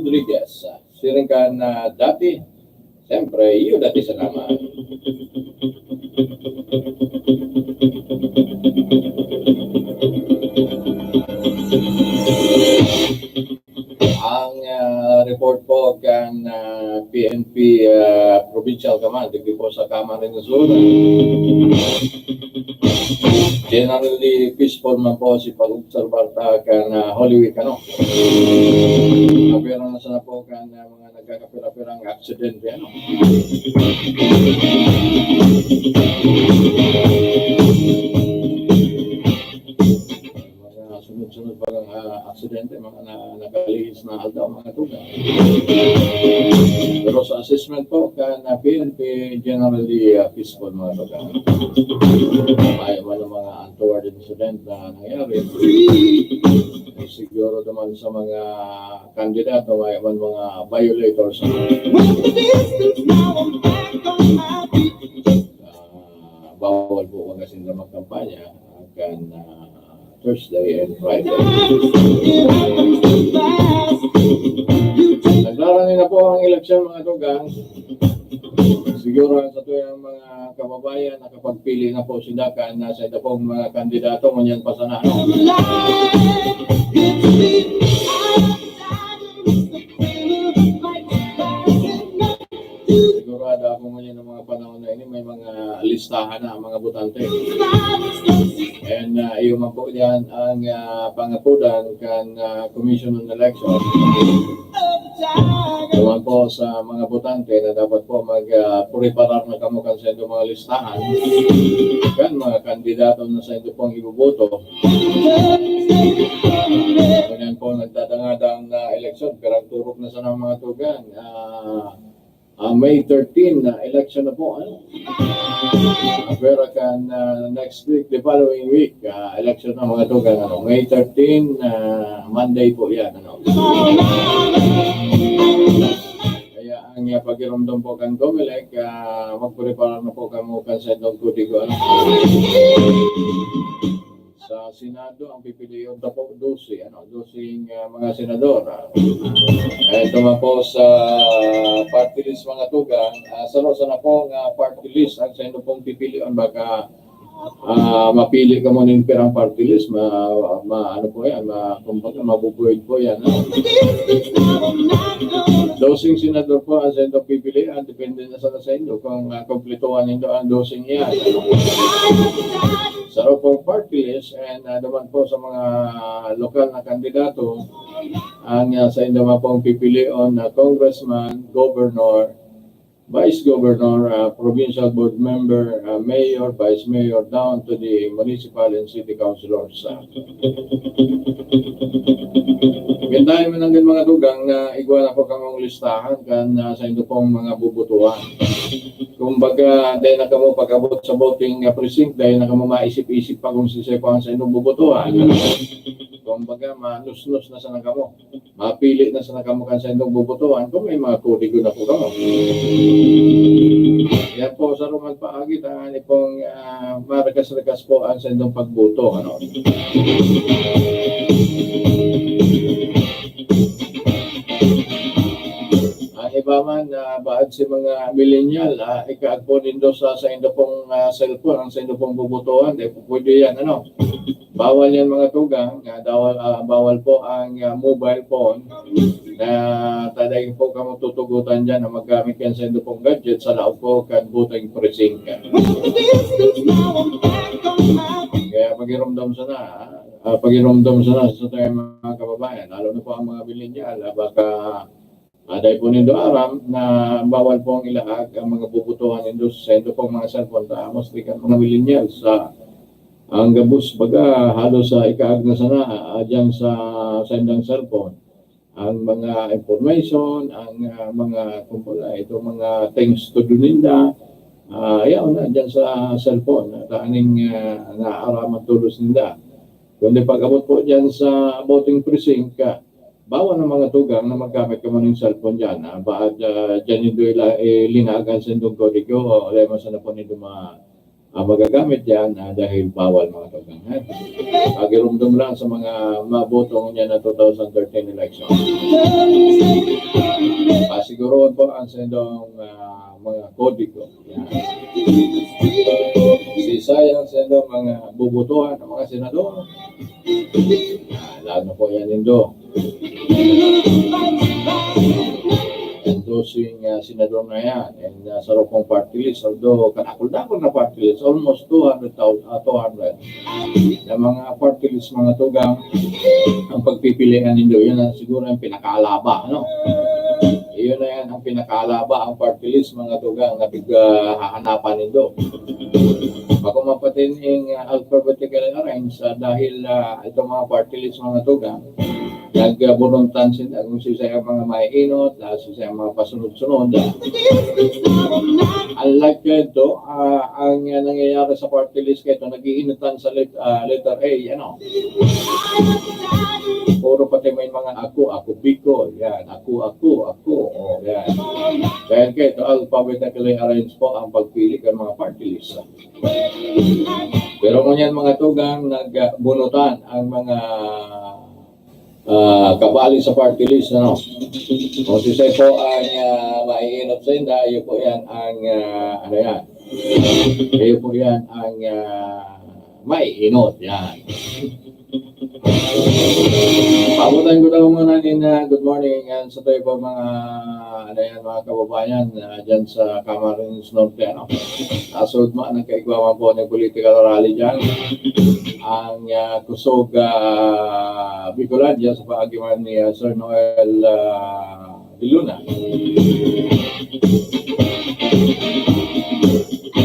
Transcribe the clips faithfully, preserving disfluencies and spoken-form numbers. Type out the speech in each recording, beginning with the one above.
Rodriguez. Siring kan dati, siyempre, iyo dati salamat. Ang ah, report po kan ah, P N P ah, Provincial Command, digdi po sa Camarines Sur. Generally peaceful man po si pag-obserbar ta kan ah, Holy Week, ano? Pero nasa na po kan ah, mga nagkakapira-pirang aksidente, ano? Mga sunod-sunod pa lang ah, aksidente, mga na, nakalihis na aldaw, mga tugang. Pero sa assessment po kan ah, P N P, generally ah, peaceful, mga tugang. May man ang mga untoward incident na nangyari. Eh, siguro naman sa mga kandidato, may man mga violators. With the distance now, I'm back on my feet. Ah, bawal po kasi na magkampanya kan ah, Thursday and Friday. Nagrarani na po ang eleksyon, mga tugang. Siguro ang sa tuyang mga kababayan, nakapagpili na po sila kan ah, sa ito pong mga kandidato, ngunyan pa sana, no? Sigurado ako ngunyan ng mga panahon na ini, may mga listahan na ang mga botante. And ah, iyo man po yan ang ah, pangapudan kan ah, Commission on Election. Naman po sa mga botante na dapat po mag ah, preparar na kamo kan sa inyong mga listahan, kan mga kandidato na sa inyong pong iboboto. Ngunyan po nagdadangadang na eleksyon, pero ang turok na sana, mga tugang. Ah, ah, May thirteen na election na po, ano? Ah, pero kan ah, next week, the following week, ah, election na, mga tugang, ano? May thirteen, ah, Monday po yan, ano? Kaya ang ah, pagiromdom po kan Comelec, ah, magprepara na po kamo kan sa inyong kodigo, ano? Sa Senado, ang pipilion ta po, dose, ano, doseng ah, mga senador. Ah. Eh, ito man po sa party list, mga tugang, ah, saro sana po nga party list ang sa inyo pong pipilion, baka ah, mapili kamo nin pirang party list, ma, ma, ano po yan, ma, kumbaga, mabubuid po yan, ano? Doseng senador po ang sa inyo pipilian, depende na sana sa inyo kung ah, kompletuhan ninyo ang doseng yan. Saro pong party list, and ah, naman po sa mga lokal na kandidato, ang ah, sa inyo man pong pipilion na congressman, governor, vice governor, ah, provincial board member, ah, mayor, vice mayor, down to the municipal and city councilors. Ah. Mintayon man ang mga tugang na igwa na po kamong listahan kan ah, sa inyo pong mga bubutuhan. Kumbaga, dahil na kamo pag-abot sa voting ah, precinct, dahil na kamo maisip-isip pa kung sisay po ang sa inyong bubutuhan. Kumbaga, manusnos na sana kamo. Mapili na sana kamo kan sa inyong bubutuhan kung may mga kodigo na po kamo. Yan po, sa ruman paagi, tangan pong ah, marakas-rakas po ang sa inyong pagboto, ano? Ang iba man, ah, baad si mga millennial, ah, ikaag po nindo sa, sa indo pong ah, cellphone, ang sa indo pong bubutuhan, di po pwede yan, ano? Bawal yan, mga tugang, ah, bawal, ah, bawal po ang ah, mobile phone na taday po kamo tutugutan dyan na maggamit yan sa indo pong gadget sa laog po kan voting precinct. Kaya pagiromdom sana, ah, pagiromdom sana sa tayo, mga kababayan, lalo na po ang mga millennial, ah, baka ah, dahil po nindo aram na bawal po ang ilaag ang mga bubutuhan nindo sa indo pong mga cellphone, ta, mostly kan mga millennials, sa ang gabos, baga, halos sa ikaag na sana, ah, dyan sa, sa indang cellphone. Ang mga information, ang ah, mga, kumbaga, itong mga things to do ninda, ah, yaon na dyan sa cellphone. At aning ah, naaaraman tolos ninda. Kundi pag-abot po dyan sa voting precinct, ah, bawal ng mga tugang na maggamit kamo ng cellphone dyan. Ah, baad ah, dyan nindo ila, eh, linagan sa indong kodigo, o wala man sana po nindo ma, ah, magagamit dyan ah, dahil bawal, mga tugang. Ha? Pagirumdom lang sa mga mabotong niya na two thousand thirteen election. Siguro po ang sendong ah, mga kodigo. Yan. Sisay ang sendong mga bubutuhan ng mga senador. Ah, lalo po yan, Indo. Ang dosing ah, senador na yan, and uh, sa rupong party list, although kanakul-dakul na party list, almost two hundred thousand, uh, two hundred na mga party list, mga tugang, ang pagpipilian nindo, yun ang siguro ang pinakaalaba, ano? Iyon na yan ang pinakaalaba, ang party list, mga tugang, na pinaghahanapan nindo. Bako mapatin in uh, alphabetically arranged uh, dahil uh, itong mga party list, mga tugang, nagburuntan sila kung sisay ang mga maiinot, uh, sisay ang mga pasunod-sunod. Uh. Unlike ito, uh, ang uh, nangyayari sa party list kaya ito, nag-iinutan sa let, uh, letter A, ano? Puro pati may mga ako, ako Bicol, yan, ako, ako, ako, oh, yan. Dahil kaya ito, alphabetically arranged po ang pagpili ng mga party list. Pero ngunyan mga tugang, nagbunutan ang mga uh, kabali sa party list, ano? Kung sisay po ang uh, maiinot sa inda, iyo po yan ang, uh, ano yan? Iyo po yan ang uh, maiinot, yan. Pabutan ko daw muna nin uh, good morning and sa tayo po mga ano yan, mga kababayan uh, dyan sa Camarines Norte, ano? Asod mo, nagkaigwaman po ng political rally dyan. Ang uh, kusog uh, Bicolandia sa paagiman ni uh, Sir Noel uh, de Luna.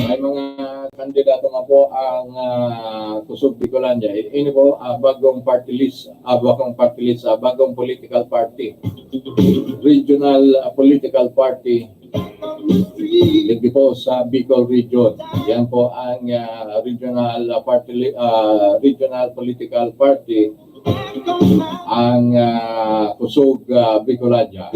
May mga kandidato nga po ang uh, kusog Bicolandia. Ini po uh, bagong party list, uh, bagong party list, uh, bagong political party. Regional uh, political party. Hindi po sa Bicol region. Yan po ang uh, regional uh, party uh, regional political party ang uh, kusog uh, Bicolandia.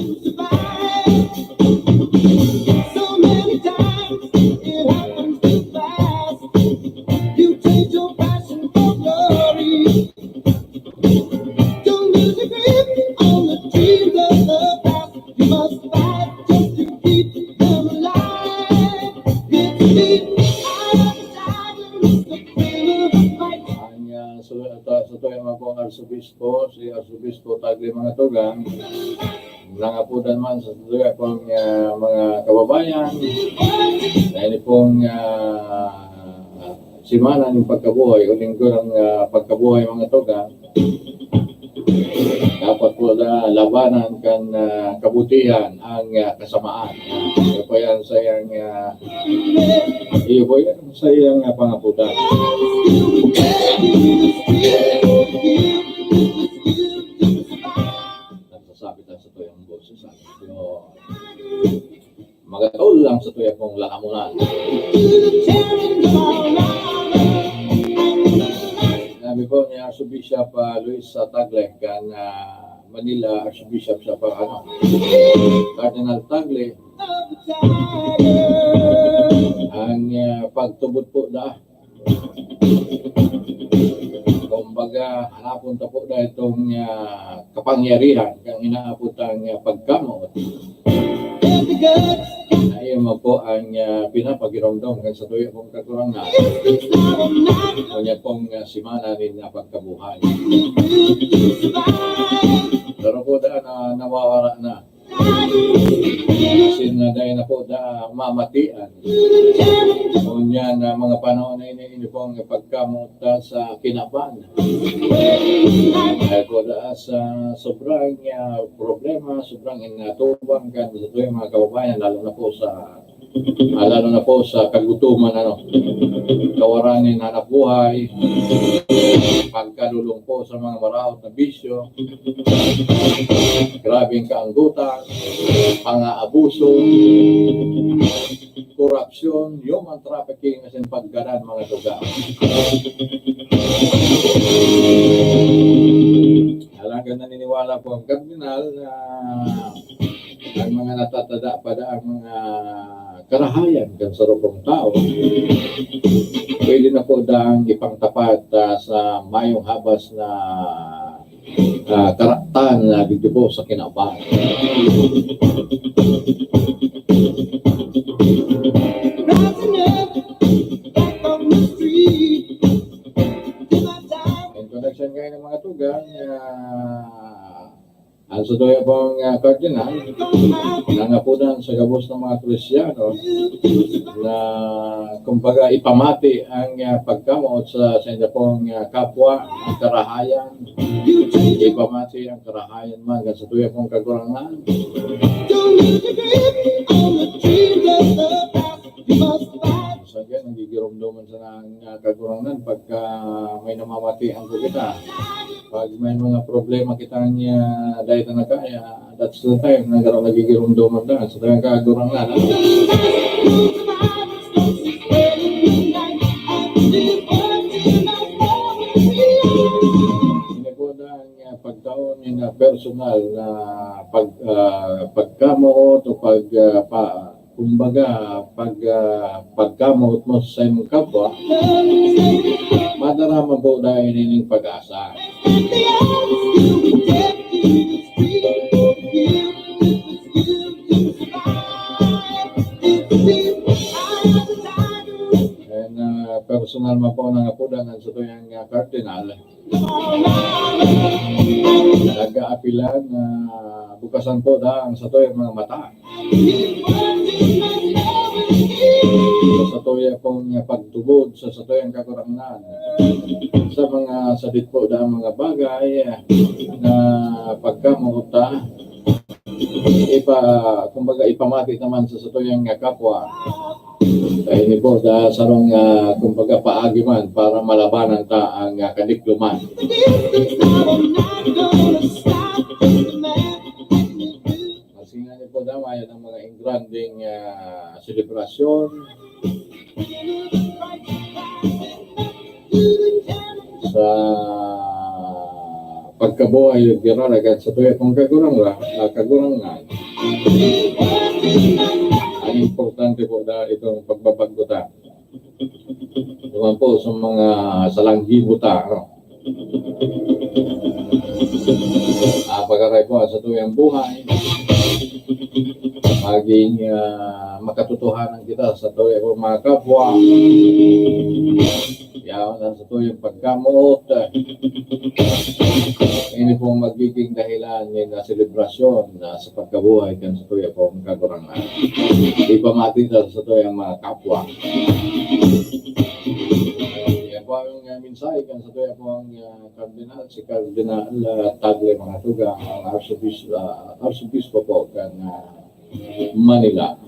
Ang uh, so, ito, so ito yung mga pong Arsobispo, si Arsobispo Tagle mga tugang, nangapudan man sa tugang pong uh, mga kababayan, na ini pong uh, simana ng pagkabuhay, o linggo ng uh, pagkabuhay mga tugang, dapat po na labanan kan uh, kabutihan ang uh, kasamaan. Iyo po yan sa iyang uh, iyo po yan sa iyang uh, pangapudan. Nagsasabi tayo sa tuyang boses. Ano? Magatol lang sa tuya kong lakamunan. Sabi po ni Archbishop uh, Luis uh, Tagle kan uh, Manila Archbishop sa pa ano, Cardinal Tagle, ang uh, pagtubod po na Kumbaga, hanapon ta po na itong uh, kapangyarihan kang inaapot ang uh, pagkamot. Ayon mo po ang uh, pinapagiromdom kan sa tuyo kong kakurangan. Kanya pong uh, simana rin na pagkabuhay. Pero po daan na uh, nawawala na. Asin na dahil na po da mamatian. Ngunyan na mga panahon na ini, ini pong pagkamuta sa kinaban. Dahil po da sa sobrang uh, problema, sobrang inatubang kan sa mga kababayan, lalo na po sa uh, lalo na po sa kagutuman, ano, kawaran ng hanap buhay, pagkalulong po sa mga maraot na bisyo, grabing kaanggutan, pangaabuso, korupsyon, human trafficking, asin paggadan mga tugang. Talagang naniniwala po ang Kardinal na ang mga natatada pa da ang mga karahayan kan sarong tao, pwede na po dang ipangtapat uh, sa mayong habas na uh, karatan na dito po sa kinaban. Sa tuya pong, ah, Cardinal, nangapodan sa gabos na mga Kristiyano na, kumbaga, ipamati ang, ah, pagkamoot sa, sa inyo pong, ah, kapwa, ang karahayan. Ipamati ang karahayan man kan sa tuya pong Kagurangnan. Sa kaya, nagigiromdoman sa nang, ah, Kagurangnan pagka may namamatian ko kita. Pag may mga problema kita niya, dahil na kaya, that's the time na garo nagigiromdoman na. Sa kaya, Kagurangnan, ha? Ini po na ang, ah, pagtaon ni na personal na pag, ah, pagkamoot o pag, ah, pa, kumbaga, pag, ah, pagkamoot mo sa imong kapwa, madarama po dahil ining pag-asa. And, ah, personal man po nang apudan ang satuyang, ah, Cardinal. Nag-aapilan na bukasan po na ang satuyang mga mata. Sa satuya pong pagtubod sa satuyang Kagurangnan. Sa mga sadit po na mga bagay na pagkamuta, ipa-, kumbaga, ipamati naman sa satuyang kapwa. Kaya ini po, da, sarong, ah, kumbaga, paagi man para malabanan ta ang, ah, kadikloman. Kasi nga ni po, da, mayan ang mga engranding, ah, selebrasyon. Sa pagkabuhay, giraray kan satuyang kagurangnan, ah, kagurangnan. Ang importante po na itong pagbabagkutan. Naman po sa mga salanggibo ta, ano? Ah, pag-aray po sa tuyang buhay. Maging, ah, makatotohanan kita sa tuyang mga kapwa. Yaon ang sa tuyang pagkamoot. Ini pong magiging dahilan ni na selebrasyon na sa pagkabuhay kan sa tuyang pong kagurangnan. Ipamati ta sa tuyang mga kapwa. Yan po ang, ah, mensahe kan sa tuyang pong, ah, Kardinal, si Kardinal, ah, Tagle Mangatugang, ang Arsobis-, ah, Arsobispo po kan, ah, Manila.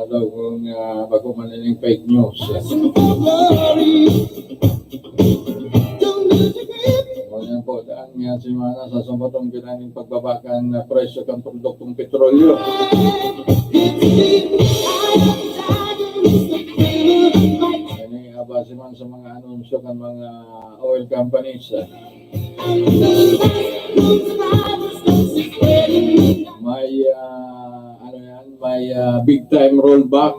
Ano kung, ah, bako man ining fake news? Ngunyan po, daan nga semana, sa sumbotong pinaning pagbaba kan, ah, presyo kan produktong petrolyo. Ini, ah, base man sa mga anunsyo kan mga oil companies, ah. May, ah, ano yan, may, ah, big time rollback.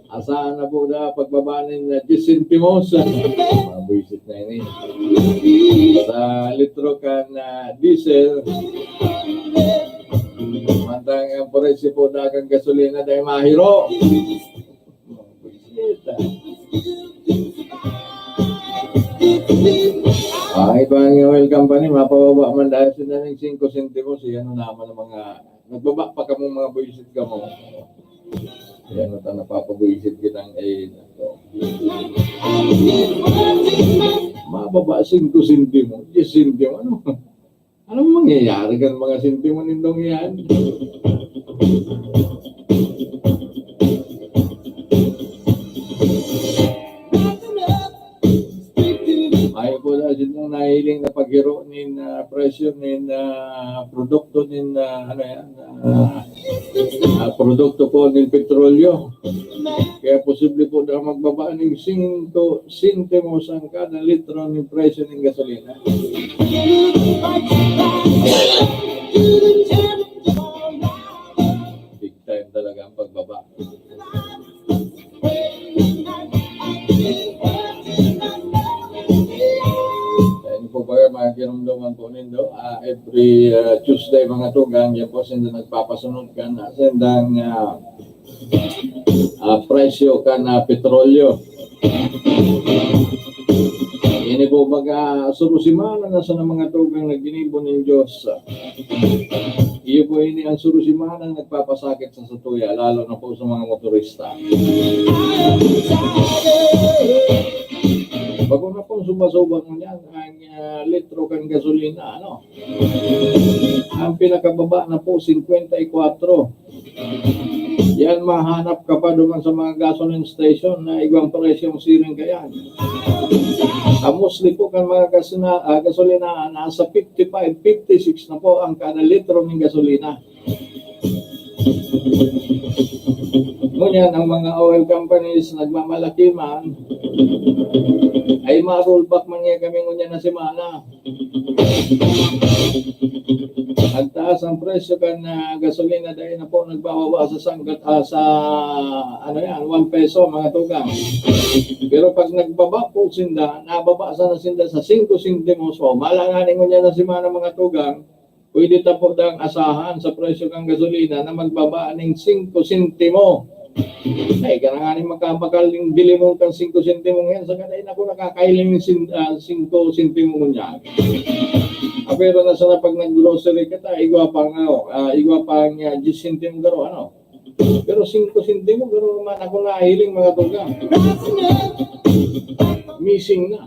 Asahan na po na pagbaba nin, ah, diyes sentimos. Mabwisit na ini. Sa litro kan, ah, diesel. Mantang ang presyo po na kan gasolina dahil mahiro. Mabwisit, ah. Ay, bang oil company, mapababa man dahil sila ng singko sentimos. Yan naman ang mga, nagbaba pa kamo, mga buwisit kamo. Yan na ta, napapabwisit kitang, eh, mababa singko sentimo, diyes sentimo, ano? Anong mangyayari kan mga sentimo nindong yan? Ay po, na, sinong nahiling na paghiro nin, ah, presyo nin, ah, produkto nin, ah, ano yan, ah, ah, produkto po nin petrolyo. Kaya posible po na magbaba ning singko sentimos ang kada litro nin presyo nin gasolina. po nindo, ah, every, ah, Tuesday, mga tugang, yan po sinda nagpapasunod kan, ah, sindang, ah, ah, presyo kan, ah, petrolyo. Ini po baga, suro semana na sana, mga tugang, na ginibo nin Diyos. Iyo po ini ang suro semana nagpapasakit sa satuya, lalo na po sa mga motorista. Bako na pong suba-suba ngunyan ang, ah, litro kan gasolina, ano? Ang pinakababa na po, singkwenta y kwatro. Yan, mahanap ka pa duman sa mga gasoline station na igwang presyong siring kayan. Ang mostly po kan mga gasina-, ah, gasolina, nasa fifty-five, fifty-six na po ang kada litro ng gasolina. Ngunyan, ang mga oil companies nagmamalaki man, ay ma-rollback man niya kami ngunyan na semana. Nagtaas ang presyo kan, ah, gasolina, dahil na po nagbababa sa sanggat, ah, sa, ano yan, one peso, mga tugang. Pero pag nagbaba po sinda, nababa sana sinda sa singko sentimos. O, malanganin ngunyan na semana, mga tugang, pwede ta po dang asahan sa presyo kan gasolina na magbaba ning singko sentimo. Ay, kananganing makabakal ning dilimon kan singko sentimo ngayon, sa kada ako nakakailing ning sin-, ah, singko sentimo ngunyan. Ah, pero nasa na pag nag-grocery ka ta, igwa pa nga, oh, ah, igwa pa nga diyes sentimo garo, ano? Pero singko sentimo, garo naman ako nahiling, mga tugang. Missing na.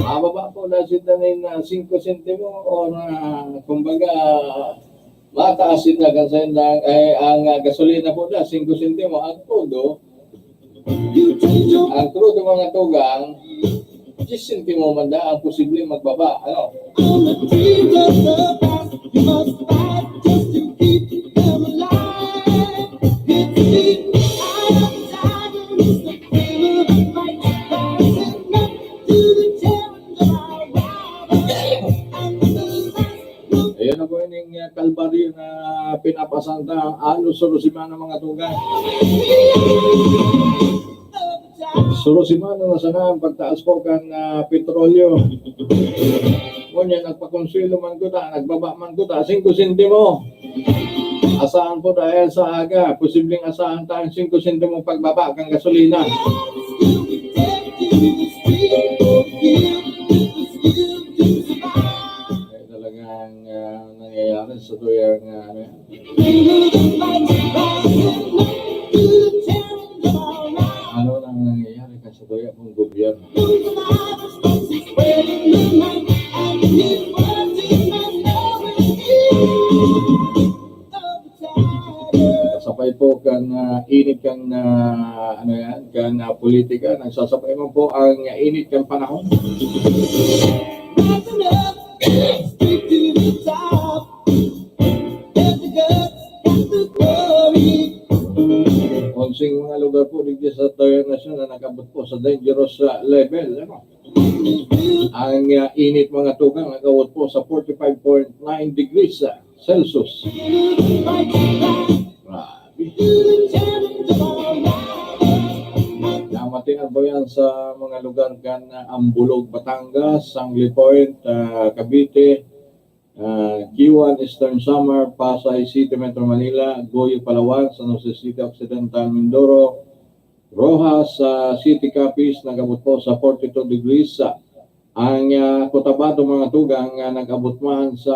Mababa po na sila na yung, ah, singko sentimo o na, kumbaga, mataas sila kan sa, eh, ang, ah, gasolina po na, singko sentimo. Ang krudo, ang krudo, mga tugang, diyes sentimo man na ang posibleng magbaba, ano? Ayan na po ining, ah, kalbaryo na pinapasanta ang alos sa Rosimano, mga tugang. Sa Rosimano na sana ang pagtaas po kan, ah, petrolyo. Ngunyan, nagpakonsuelo man kuta, nagbaba man kuta, singko sentimo. Asahan po dahil sa aga, posibleng asahan tayong singko sentimo pagbaba kan gasolina. Ay, talagang, ah, nangyayari sa tuyang, ah, ano yan. Ano nang nangyayari kan sa tuya mong gobyerno? Kasabay po kan, ah, init kan, ah, ano yan, kan, ah, politika, nagsasabay man po ang init kan panahon. Onsing mga lugar po digdi sa Toyo Nasyon na nag-abot po sa dangerous, ah, level, ano? Ang, ah, init, mga tugang, nag-abot po sa forty-five point nine degrees, ah, Celsius. Grabe. Namatian po yan sa mga lugar kan, ah, Ambulog, Batangas, Sangley Point, ah, Cavite, ah, Guiuan, Eastern Samar, Pasay City, Metro Manila, Goyo, Palawan, San Jose City Occidental, Mindoro, Roxas, ah, City, Capiz, nag-abot po sa forty-two degrees. Ang, ah, Cotabato, mga tugang, ah, nag-abot man sa,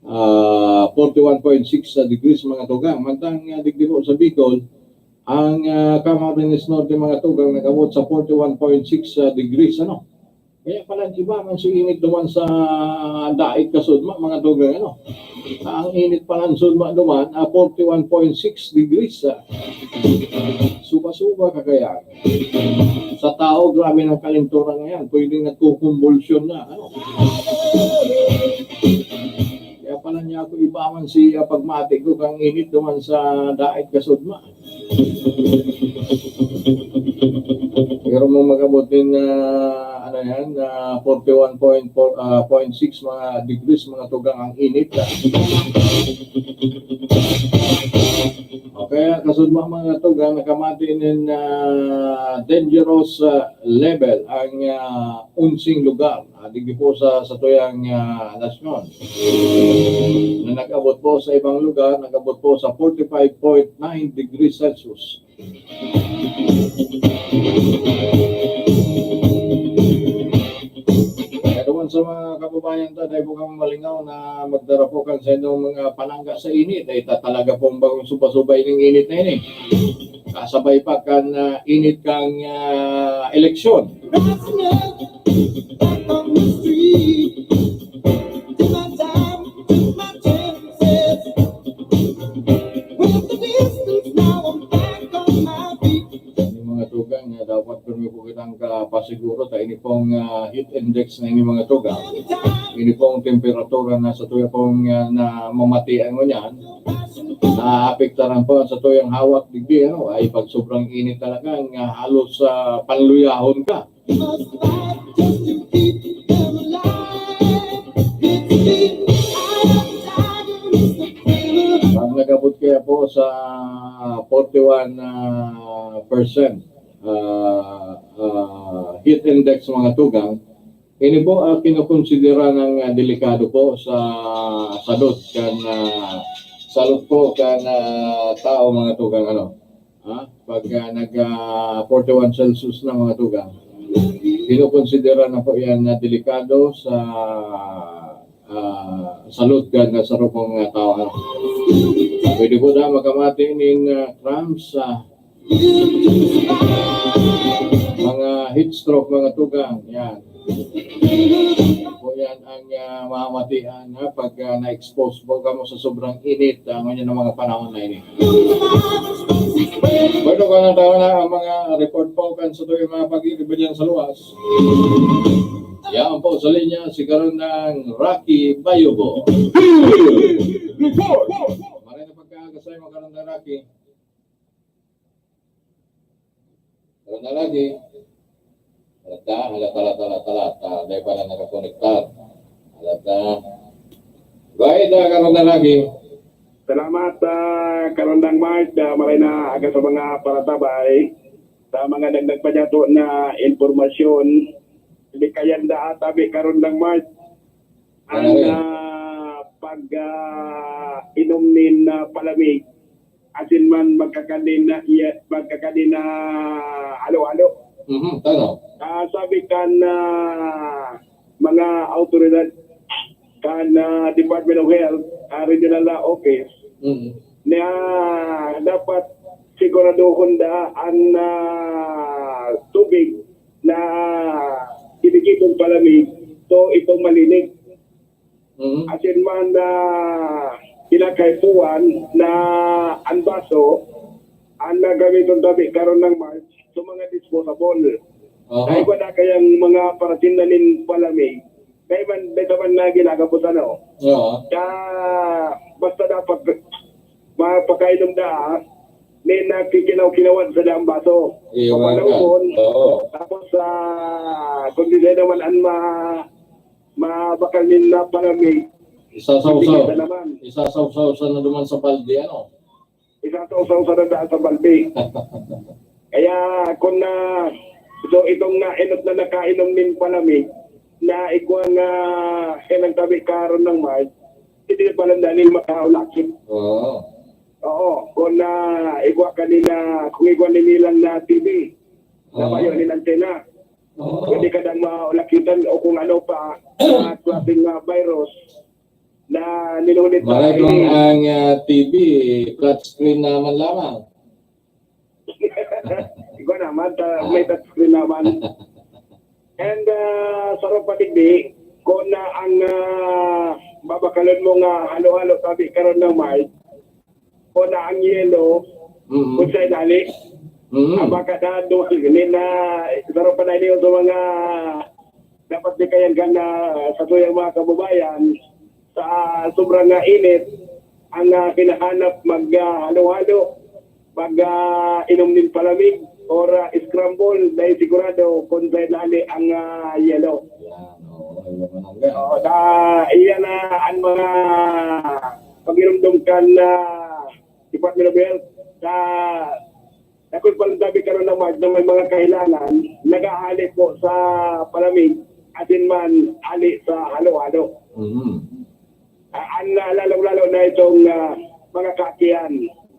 ah, forty-one point six degrees, mga tugang. Mantang, ah, digdi po sa Bicol, ang, ah, Camarines Norte, mga tugang, nag-abot sa forty-one point six, ah, degrees, ano? Kaya pala, iba man si init duman sa dait kasudma, mga tugang, ano? Ang init pala sudma duman, ah, forty-one point six degrees, ah. Suba-suba ka kaya. Sa tao, grabe ng kalinturan ngayon. Pwedeng nagkukumbulsyon na, ano? Kaya pala niya ako iba man si, ah, pagmati ko kang init duman sa dait kasudma. Pero mo mag-abot din na, ano yan, na forty-one point four, ah, point six mga degrees, mga tugang ang init. Okay, kasud mo mga tugang, nakamati nin, ah, dangerous, ah, level ang, ah, unsing lugar, ah, digdi po sa, sa tuyang, ah, nasyon. Na nag-abot po sa ibang lugar, nag-abot po sa forty-five point nine degrees Celsius. Kaya naman sa mga kababayan ta, dahil po kami malingaw na magdara po kan sa inyong mga panangga sa init, ay ta-, talaga pong bagong suba-suba ining init na ini. Kasabay pa kan, ah, init kang, ah, eleksyon. Yung mga tugang nga dapat permi po kitang kapasiguro ta ini pong, ah, heat index na ini mga tugang. Ini pong temperatura na sa tuya pong, ah, na mamatian mo niyan, naapektaran po sa tuyang hawak digdi, ano, ay pag sobrang init talaga nga halos, ah, panluyahon ka. Pag nag-abot kaya po sa forty-one, ah, percent, ah, ah, heat index, mga tugang, ini po, ah, kinukonsidera ng, ah, delikado po sa salud kan, ah, salud po kan, ah, tao, mga tugang, ano. Ha? Pag, ah, nag, ah, forty-one Celsius na, mga tugang, kinukonsidera na po yan na delikado sa, ah, salud kan, ah, sarong pong, ah, tao. Pwede po na makamati nin, ah, cramps, ah, mga heat stroke, mga tugang. Yan. Po yan ang, ah, mamatian, ha, pag, ah, na-expose po kamo sa sobrang init, ah, ngayon ng mga panahon na ini. Bueno, kung ano tayo na ang mga report po kan sa tuwing mga pag-iiba dyan sa luwas. Yan po sa linya, si Karandang Rocky Bayubo. Report! Maray na pagkaaga sa'yo, mga Karandang Rocky. Karandang Rocky. Halata, halata, halata, halata, halata. Dahil pala nakakonektar. Halata. Go ahead, ah, Karandang Rocky. Salamat, ah, Karandang Mike. Ah, maray na aga sa mga paratabay. Sa mga dagdag pa niya to na impormasyon, hindi kayan da atabi, Karandang Mike. Ang, Ano yun? ah, pag, ah, inom nin, ah, palamig, asin man magkakanin na iya, magkakanin na alo-alo. Mhm, tama. Ah, sabi kan, ah, mga awtoridad kan, ah, Department of Health, ah, Regional, ah, Office, Mhm. na dapat siguraduhon da an, ah, tubig na gigigibo palamig, so itong malinig. Mhm. Asin man na kinakaipuhan na an baso, an nagamiton tabi karon ng March, so mga disposable. Aha. Dahil wala kayang mga paratinda nin palamig, dahil man, dahil man na ginagabos, ano? Oo. Kaya, basta dapat mapakainom na, may nakikinaw-kinawan sa daang baso. Iyo nga. Papanahon, oo. Tapos, ah, kung di na naman ang ma-, mabakal nin na palamig, Isasawsaw. Hindi ka naman. Isasawsaw sa na duman sa balde, ano? Isasawsaw sa daan sa balde. Kaya kung na, so itong nainot na nakainom nin palamig, na igwa nga, eh, nagtabi karon ng March, hindi na pala dahil makaulakit. Oo. Oo, kung na igwa kanina, kung igwa ninilang na T B, na Oo. bayo nin antena. Oo. Pwede ka nang maulakitan o kung ano pa, mga klaseng, ah, virus na nilunit sa Maray kung aini. Ang, ah, T V, flat screen naman lamang. Ikaw naman, ta-, may touch screen naman. And, ah, sa rong patigdi, kung na ang, ah, babakalon mo nga halo-halo tabi karon ng March, o na ang yelo, Mm. kung sa idali, Mm. ang baka na duwal, yun na, sa rong panahon sa mga dapat di kayan ka na sa tuyang mga kababayan, sa sobrang nga init, ang, ah, hinahanap mag, ah, halo-halo, mag, ah, inom nin palamig, or ah, scramble, dahil sigurado kung saan nali ang ah, yelo. Yan, oo, yung manangga. Oo, na, iyan na ang mga pagirumdom kan ah, Department of Health sa dakul pa lang tabi karon na March na may mga kahilangan, nag-aali po sa palamig, asin man ali sa halo-halo. Mhm. Ah, ang ah, lalong-lalo na itong ah, mga kaakihan.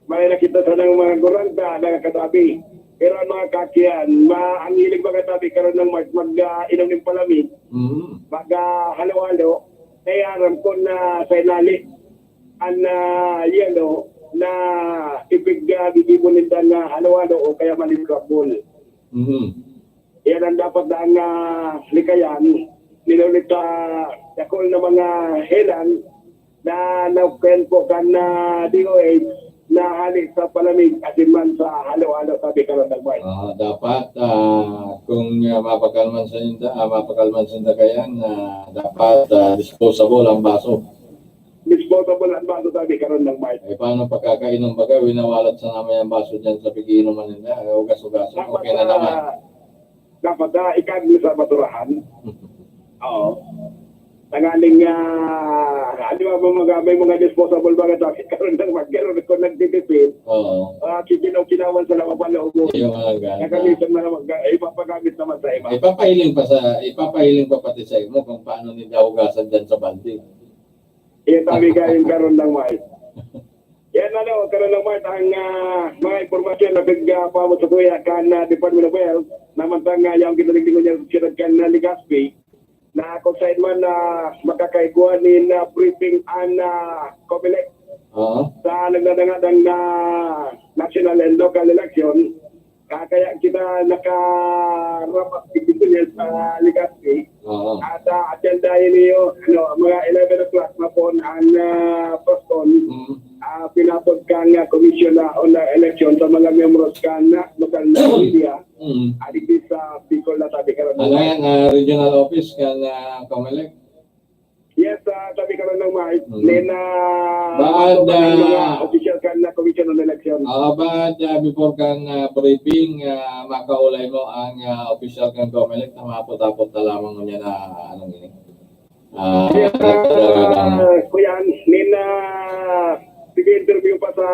May nakita sa ng mga guranda na nakatabi. Pero ang mga kaakihan, ma ang hilig makatabi karon ng mag mag ah, inom ng palamig, Mhm. mag ah, halo-halo, kaya aram ko na sa inali, ang ah, yelo na ipig ah, gigibo ninda na halo-halo o kaya maling scramble. Mhm. Yan ang dapat na ang ah, likayan, ninulit sa dakul na mga helang na nakukuhan po kan ah, D O H na hali sa palamig asin man sa halo-halo sa Bicol at Albay. Ah, dapat ah, kung ah, mapakalman sa inda, ah, mapakalman sa inda kayan, ah, dapat ah, disposable ang baso. Disposable ang baso sa Bicol ng March. Eh, paano pagkakainom baga, winawalat sa naman yung baso dyan sa pigiinuman nila? Eh, ugas-ugasan, Dapat okay na naman. ah, dapat ah, ikagli sa basurahan. Oo. Tanganing ah, di ba, mga, may mga disposable baga sa Bicol ng March, pero kung nagtitipid, Oo. ah, kikinaw-kinawan sa lawa pa loob mo. Yung mga ganun. Kagamitan na naman, ga- ipapagamit naman sa iba. Ipapahiling pa sa, ipapahiling pa pati sa imo kung paano nila hugasan dyan sa balde. Iya tabi kayo karon lang, Mike. Yan ano, karon lang, Mike, ang ah, mga impormasyon na pagpamot sa kuya kan ah, Department of Health, naman sa nga yung kinaliglingon niya sa siyudad kan ah, Legazpi, na kung saan man na makakaigwa ni na briefing an ah, Comelec Oo. sa nagdadangadang na national and local election, kaya kita nakarapat dito niya sa Legazpi. Oo. At uh, atendahin niyo, ano, mga eleven o'clock mapon ang uh, Paston. Mm. Uh, pinapod kang uh, Commission na on the election sa mga miyembros kan uh, local na media. Mm. Adigdi sa Bicol na sabi ka Ano yan, uh, regional office kan uh, Comelec? Yes, ah, sabi ka lang ng Mike, Mm. then ah, Baad, mga ah, official kan na Commission on Election. Ah, baad, ah, before kan ah, briefing, ah, makaulay mo ang ah, official kan Comelec na mapot-apot na lamang ngunyan na anong ini. Ah, Yes, ah, ah, kuya, then ah, sige interview pa sa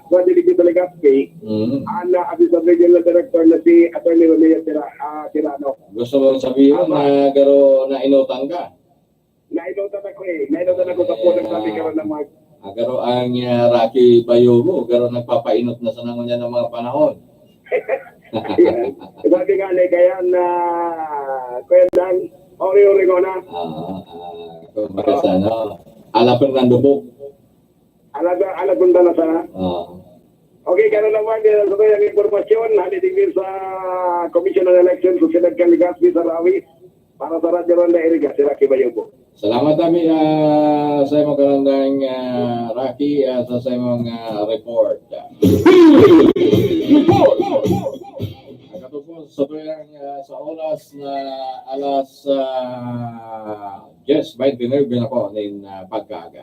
Guadalupe Delegaste, Mm. ang ah, Assistant Regional Director na si Attorney Romeo Tira, ah, Tirano. Gusto mong sabihin Tama. na garo na inutan ka? Nainutan ako eh. Nainutan ako sa pulang sabi ka ng mga Ah, garo ang ah, Rocky Bayogo, garo nagpapainot na sa nangon niya ng mga panahon. Sabi nga ni kaya na kuya lang, ori-ori ko na. Ah, ah, kumbaga sa ano, ala Fernando po. Ala, ala punta na sana. Ah. Okay, ganun lang man. Yan ang totoo yung impormasyon. Hali digdi sa Commission on Elections sa Siyudad kan Legazpi sa Rawi. Para sa Radyo Ronda Iriga, si Rocky Bayogo. Salamat kami ah, sa imong karandang ah, Rocky ah, sa, sa imong ah, report. Nakatubos sa tuyang ah, sa oras na alas ah, yes, twenty-nine na po nin ah, pagkaaga.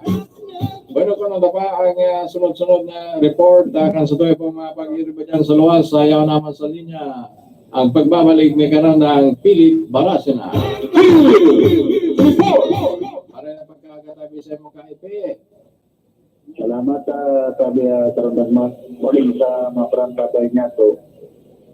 Bueno, kung ano pa ang ah, sunod-sunod na report, ah, kan sa tuyo pong mga pag-iiriba dyan sa luwas, ayaw naman sa linya. Ang pagbabalik ni Karandang Philip Barasina. Para na pagkakatabi sa mga kaipi. Salamat, ah, sabi, ah, Karandang Mark. Morning sa mga barangay niya to.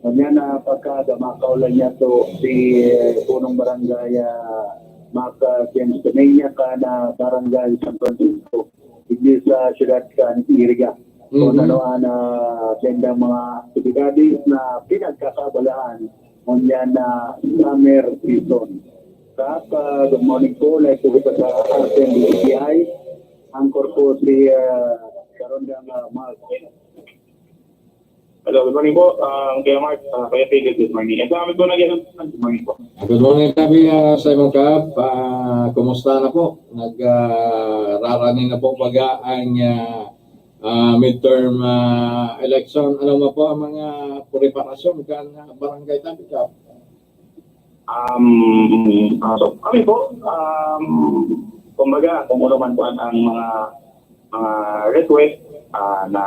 Kanya na pagkada, makaulay niya to si eh, punong barangay, ah, Mac, ah, James Peña ka na barangay San Francisco. Digdi sa siyudad kan Iriga. Kung Mhm. ano ang ah, sendang mga aktibidades na pinagkakabalaan ngunyan na summer season. Kap, ah, good morning po. Live po kita sa ating B P I. Anchor po si ah, Karondang ah, Mark. Hello, good morning po. Ah, Kuya Mark, ah, Kuya Philip, good morning. Ang dami po nag-, good morning po. Good morning, Kabi, ah, sa imong Kap. Ah, kumusta na po? Nag, ah, rarani na po baga ang ah, ah, midterm ah, election. Ano mo po ang mga preparasyon kan ah, barangay Tabi, Kap? Um, ah, so, kami po, um, kumbaga, kung ano man po ang, ang mga, mga request ah, na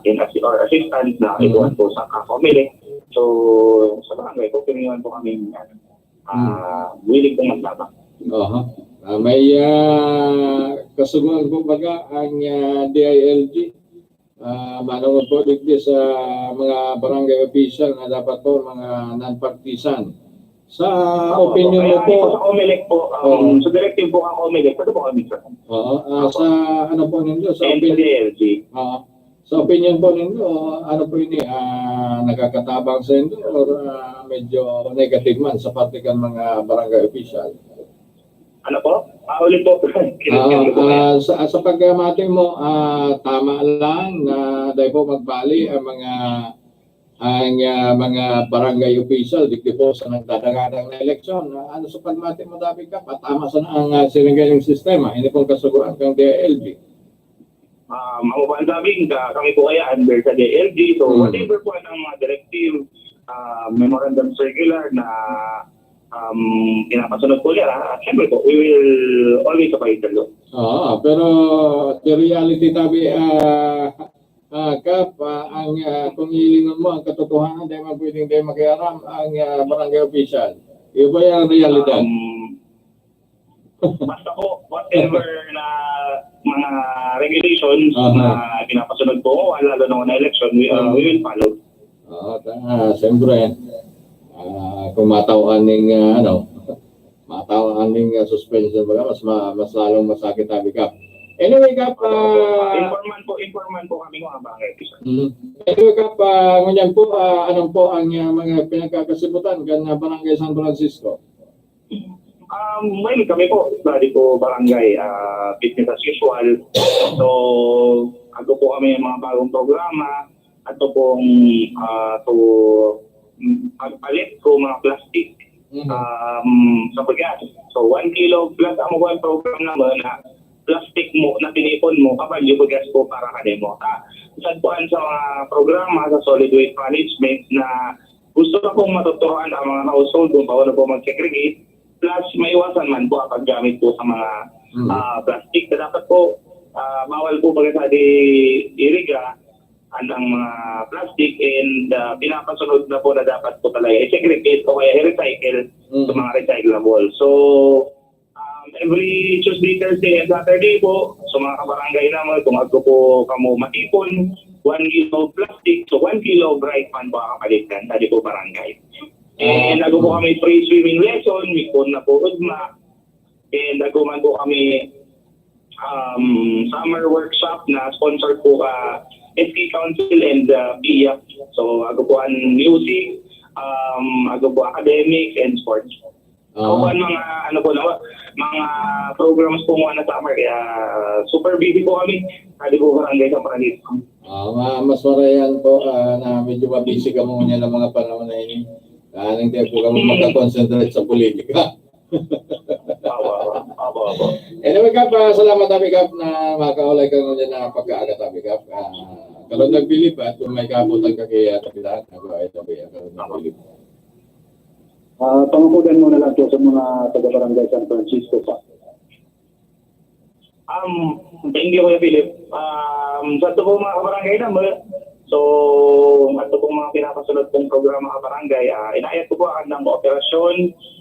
in assi- or assistance na Mm. ibuwan po sa Kakomili, So, sa barangay po, pirmi man po kami, ano, ah, willing pong magtabang. Aha. Ah, may, ah, kasugoan po baga ang, ah, D I L G? Ah, manongod po digdi sa mga barangay official na dapat po mga non-partisan. Sa Opo, opinion mo kaya po, sa Comelec po, um, Oo. sa directive po ng Comelec, pwede po kami, sir. Oo, ah, Opo. sa ano po nindo, sa And sa opinion, D I L G. Oo. Sa opinion po nindo, ano po ini, ah, nakakatabang sa indo or, ah, medyo negative man sa parte kan mga barangay official? Ano po? Ah, ulit po. Ah, Kinutyan ko po yan. ah, sa, sa pagkamati mo, ah, tama lang na dahil po magbali ang mga, ang, ah, mga barangay official, digdi po sa nagdadangadang na eleksyon. Ah, ano sa pagmati mo, David, ka? Patama sana ang, ah, sininggaling sistema, hindi pong kasugoan kang D I L G. Um, ang uban sabing ka, kami po kaya under sa D I L G. So, Hmm. whatever po ang mga directive, ah, memorandum circular na, um, pinapasunod po nila, siyempre po, we will always abide the law. Oo, pero the reality, tabi, ah, ah, Kap, ah, ang, ah, kung hilingon mo, ang katotohanan, di man pwedeng di makialam ang, ah, barangay official. Iyo ba yung realidad? Um, Basta po, whatever na mga regulations Aha. na pinapasunod po, lalo na una election, we, uh, we will follow. Oo, ta-, ah, siyempre, ah, kung matao aning, ah, ano, matao aning, ah, suspension, baga, mas ma-, mas lalong masakit, sabi ka. Anyway, Kap, ah, Informan po, informan po kami, mga barangay official. Mhm. Anyway, Kap, ah, ngunyan po, ah, ano po ang, ah, mga pinagkakasibutan kan, ah, Barangay San Francisco? Um, well, kami po, bali po barangay, ah, business as usual. So, ato po kami ng mga bagong programa, ato pong, ah, to, mm, pagpalit ko mga plastic, Mhm. um, sa bigas. So, one kilo plus ang mga program naman na plastic mo, na tinipon mo, kabalyo bigas po para kanimo. Ah, isag po sa mga programa sa solid waste management na gusto na pong matuturuan ang mga household kung paano po mag-segregate, plus maiwasan man po ang paggamit po sa mga, Mm. ah, plastic. Na dapat po, ah, bawal po baga sa di iriga ang mga plastic and, ah, pinapasunod na po na dapat po talaga i-segregate o kaya i-recycle Mm. sa mga recyclable. So, Um, every Tuesday, Thursday, and Saturday po, sa mga kabarangay naman, kung agto po kamo matipon, one kilo of plastic, so one kilo of rice man po ang kapalitan, sa di po barangay. And Ah. ago po kami free swimming lesson, may po na po ugma. And ago man po kami, um, summer workshop na sponsored po ka S K Council and, uh, P I A. So, ago po ang music, um, ago po academic and sports. Ah. Ako po ang mga, ano po, no, mga programs po muna sa summer, kaya super busy po kami. Sabi po, barangay sa Francisco. Ah, ma-, mas marayan po, ah, na medyo mabisi kamo niya ng mga panahon na ini. Ah, hindi po kamo makakonsentrate sa politika. Apo, apo, apo, apo. Anyway, Kap, ah, salamat, Abi Kap, na makaulay ka ngunyan na pagkaaga, Abi Kap. Ah, kalon nagpilip, at kung may kaabot ang kakiyat, kita, ako ay tabi, ang kalon nagpilip. Ah, pangukudan mo na lang po sa mga taga-barangay San Francisco pa. Um, thank you, Kuya Philip. Um, sa ito po mga kabarangay naman, so, ito pong mga pinapasunod kong programa kabarangay, ah, inayat ko po ang ng kooperasyon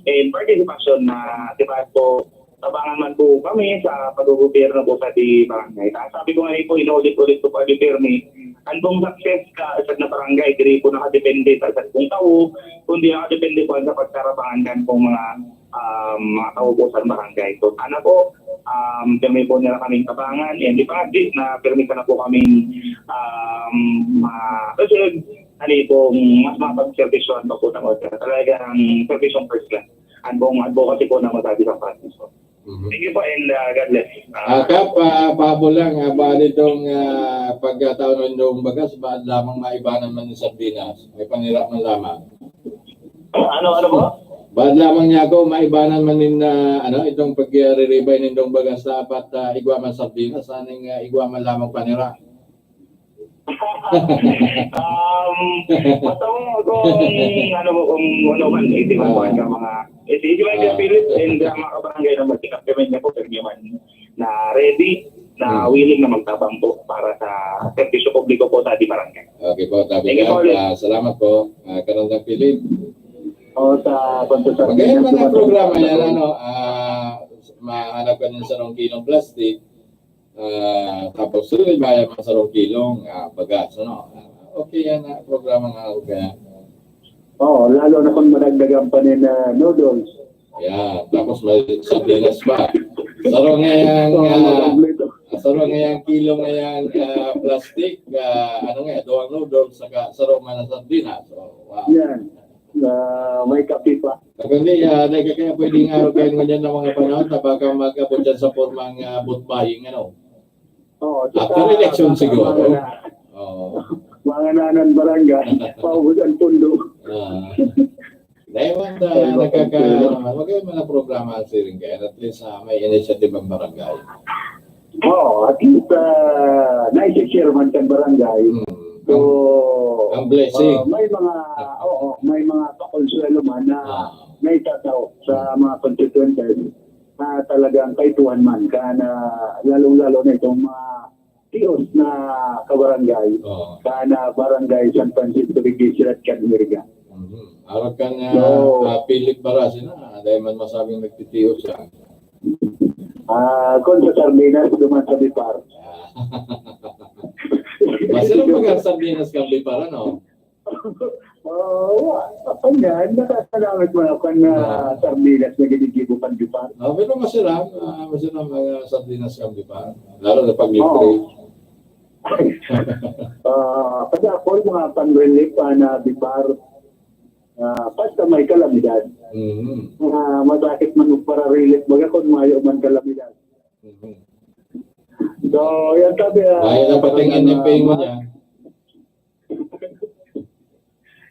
and participation na, di ba, po, tabangan man po kami sa pag-gobyerno po sa di barangay. Ah, sabi ko nga po, inulit-ulit ko po, di pirmi, ang pong success ka sa na barangay, diri po nakadepende sa isang pong tao, kundi nakadepende po sa pagkarabangan kan pong mga, um, mga kaubusan barangay. So, sana po, um, pirmi po nila kaming tabangan, and di pa di na pirmi sana po kaming, um, ma-, kasi, ano po, mas mapagservisyohan pa po ng order. Talagang servisyong first class. Ang buong advocacy po ng Masabi San Francisco. Mhm. Thank you po and, uh, God bless. Ah, Kap, ah, pahabol lang, ah, ba nitong, ah, pagkataon ng bagas, ba lamang maibanan man ng sardinas? May panira man lamang. Ano, ano po? Ba lamang niya ako, maibanan man nin, ah, ano, itong pagriribay nindong bagas, dapat, ah, igwa man sardinas, aning, ah, igwa man lamang panira. Um, basta mo kung ano mo, kung ano man, itiman ko Ah. ang mga, iti-, itiman ko Ah. Philip and, uh, mga kabarangay na magkikapyaman niya po, pero naman na ready, na Hmm. willing na magtabang po para sa serbisyo publiko po sa ating barangay. Okay po, tabi Thank you po, ulit. Ah, salamat po, ah, Karandang Philip. O, sa Pagkain man ang programa yan, ano, ah, mahanap ka ng sarong kilong plastic, ah, tapos, eh, bayan mo sarong kilong, ah, bagas, ano? Ah, okay yan, ah, programa nga, okay. Oo, lalo na kung madagdagan pa nin, ah, noodles. Yan, tapos may sardinas pa. Sarong ngayang, Oo, ah, kompleto. Sarong ngayang kilo ngayang, ah, plastic, ah, ano nga, duwang noodles, saka sarong man na sardinas. So, wow. Yan. Ah, may kape pa. Kundi, ah, dai ka kaya pwedeng araw kayo ngunyan ng mga panahon na baka mag-abot yan sa pormang, ah, vote buying, ano? Oo, After tsaka election baka siguro. mga na-, Oo. mga nanan barangay, paubos ang pundo. Ah. Dahil man sa Dahil man sa nagkaka-, pundo. Ano, maganda mga programa ang siring kaya, at least, ah, may initiative ang barangay. Oo, at least, ah, naisishare man sa barangay. Hmm. So, Ang blessing. ah, may mga, oo, may mga pakonsuelo man na Ah. naitataw sa mga constituentes na talagang kaituhan man. Kaya na, lalong-lalo na itong mga tios na kabarangay, Oo. Kaya na Barangay San Francisco de Sierra kan Iriga. Mhm. Arog kan, ah, No. ah, Philip Barasina, dahil man masabing nagtitios siya. Ah, kung sa sardinas, duman sa Bipar. Ah. Masarap mag sardinas kan Bipar, ano? Oo, wa-, pa-, pa-, yan, nakasalamat mo na kan, ah, Ah. sardinas na ginigibo kan Bipar. Ah, pero masarap, ah, masarap mga sardinas kan Bipar. Lalo na pag libre. Oo. Ah, kasi ako, mga pan-relief, ah, na Bipar, ah, basta may kalamidad. Mhm. Ah, masakit man magpara-relief, baga kung mayo man kalamidad. Mhm. So, yan sabi, ah, Dahil napatingin yung ah, pay mo ma- niya.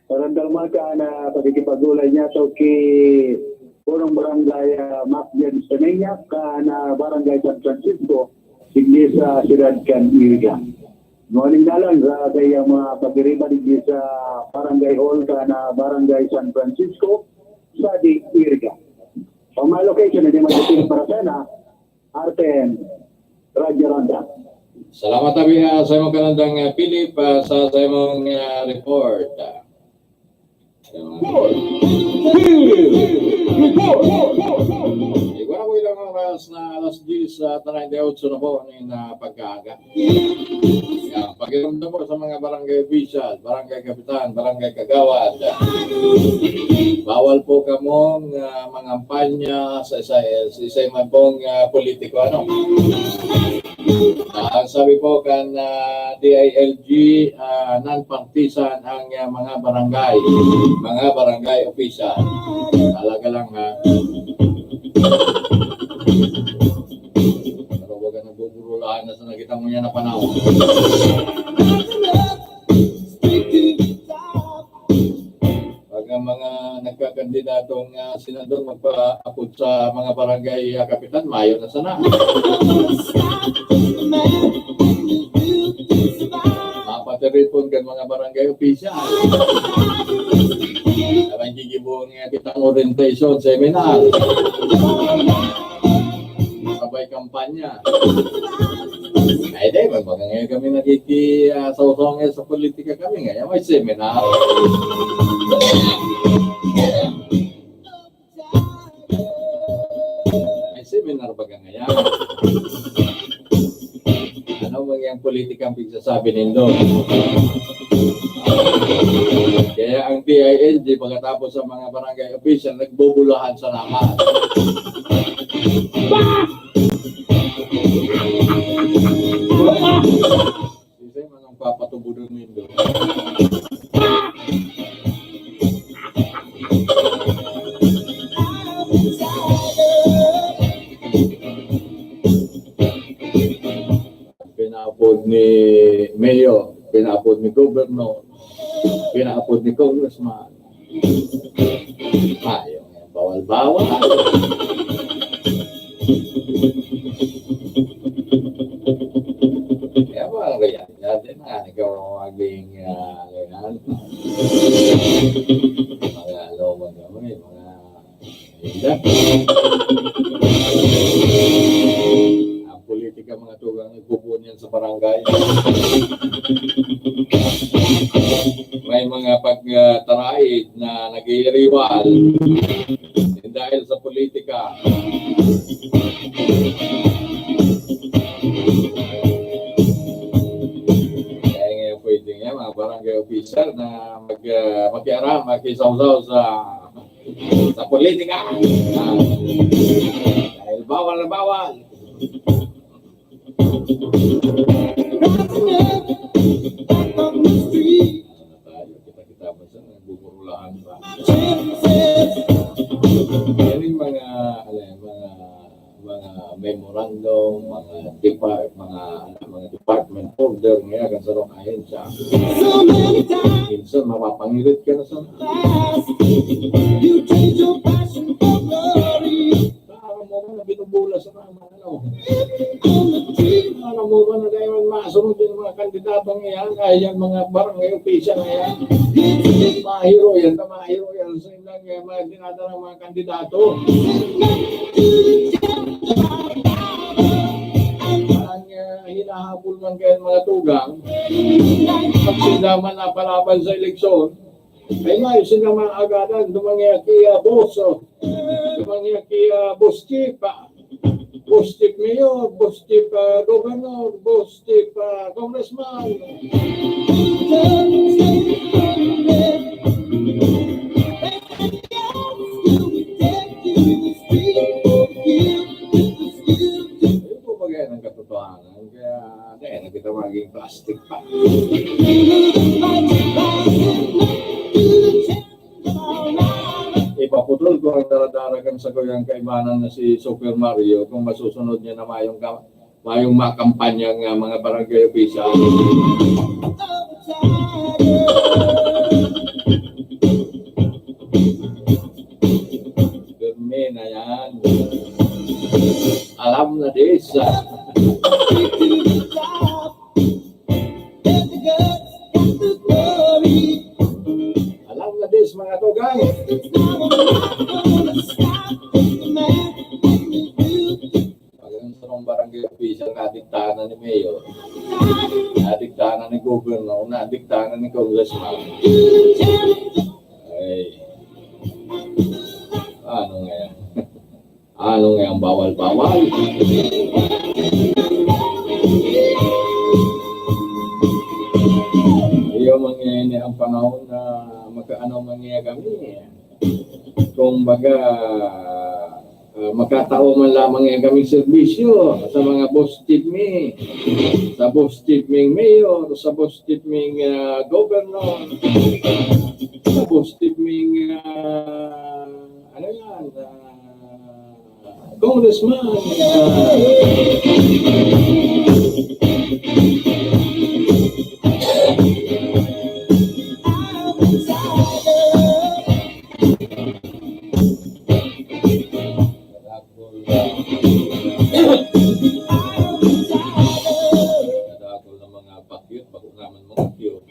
Parang dalma ka na pakikipag-ulay niya. So, ki Punong Barangay, ah, Mac James Peneña, ka na Barangay San Francisco, digdi sa siyudad kan Iriga. Morning na lang sa kaya mga pagdiriba digdi sa Barangay Hall, ka na Barangay San Francisco, sa di Iriga. Ang mga location na di magdating para sana, R T N, Radyo Ronda. Salamat, tabi, ah, sa imong kanandang, ah, Philip, ah, sa, sa imong, ah, report. Ah. Report! Report! Igwa na po ilang oras na alas diyes, ah, treinta y ocho na po, ano yung, ah, pagkaaga. Yan, pakiramdam po sa mga barangay official, barangay kapitan, barangay kagawad. Bawal po kamong, ah, mangampanya sa isa, sa isa man pong, ah, politiko, ano. Ah, ang sabi po kan, ah, D I L G, ah, non-partisan ang, ah, mga barangay, mga barangay official. Talaga lang, ha. Pero wag ka nagbuburulahan na sa nakita mo niya na panahon. Pag ang mga nagkakandidatong, ah, senador magpaapod sa mga barangay, ah, kapitan, mayo na sana. Mapatiripon kan mga barangay official. Parang gigibong, ah, kitang orientation seminar. Sabay kampanya. Ay, di, may mga ngayon kami nakiki-, ah, sawsaw ngayon sa politika kami. Ngayon may seminar. May seminar ba ka ngayon? Ano mo yung politika ang pigsasabi nindo? Kaya ang D I L G, pagkatapos sa mga barangay official, nagbubulahan sa laman. Sisay man ang papatubudon nindo. Pinaapod ni Mayor, pinaapod ni Governor, pinaapod ni Congressman. Ayaw nga, bawal-bawal. Kaya mga kaya, dati na, ikaw ang maging, ah, ano yan? Mga lomang kami, mga Ang politika, mga tugang, nagbubuon yan sa barangay. kapatid na nag-iiriwal dahil sa politika. Kaya nga pwede nga, mga barangay official na mag, ah, makiaram, makisawsaw sa, sa politika. Ah, dahil bawal na bawal. Ano tayo? Kita-kita mo siya, nagmumurulahan pa. Yan yung mga, ano yan, mga, mga memorandum, mga depart-, mga, ano, mga department order, ngayon, kan sarong ahensya. Minsan, mapapangirit ka na sa Para mo na binubulas na, ano. Para mo ba na dayon masunod yung mga kandidato ngayon? Ay, yan mga barangay official ngayon. Mahiro yan, mahiro yan. Sa ilang, eh, mga dinadala mga kandidato. Ang, eh, hinahabol man kayo mga tugang, pag sila man napalaban sa eleksyon, ay, may sila mga agadan, dumangi ki, ah, boss, oh. Dumangi ki, ah, boss chief, ah. Boss chief mayor, boss chief, ah, governor, boss chief, ah, congressman. Ito po ba yan ang katotohanan? Kaya, dahil na kita maging plastic pa. Ipaputol ko ang daradara kan sakuyang kaibanan na si Super Mario kung masusunod niya na mayong ka-, mayong makampanya nga mga barangay official. Pirmi na yan. Alam na this. Alam na this, mga tugang. Pag ang sarong barangay official, nadiktahan na ni mayor, nadiktahan na ni governor, nadiktahan na ni congressman. Ay. Ano nga yan? Ano nga ang bawal-bawal? Iyo, mangyayari ang panahon na magkaano mangyayari kami. Kung baga, ah, makatao man lamang yan kaming serbisyo sa mga boss chief mi, sa boss chief ming mayor, sa boss chief ming, ah, governor, sa boss chief ming, ah, ano yan, ah, congressman. Ah, Kadakol na mga pakyut, bako naman mga cute.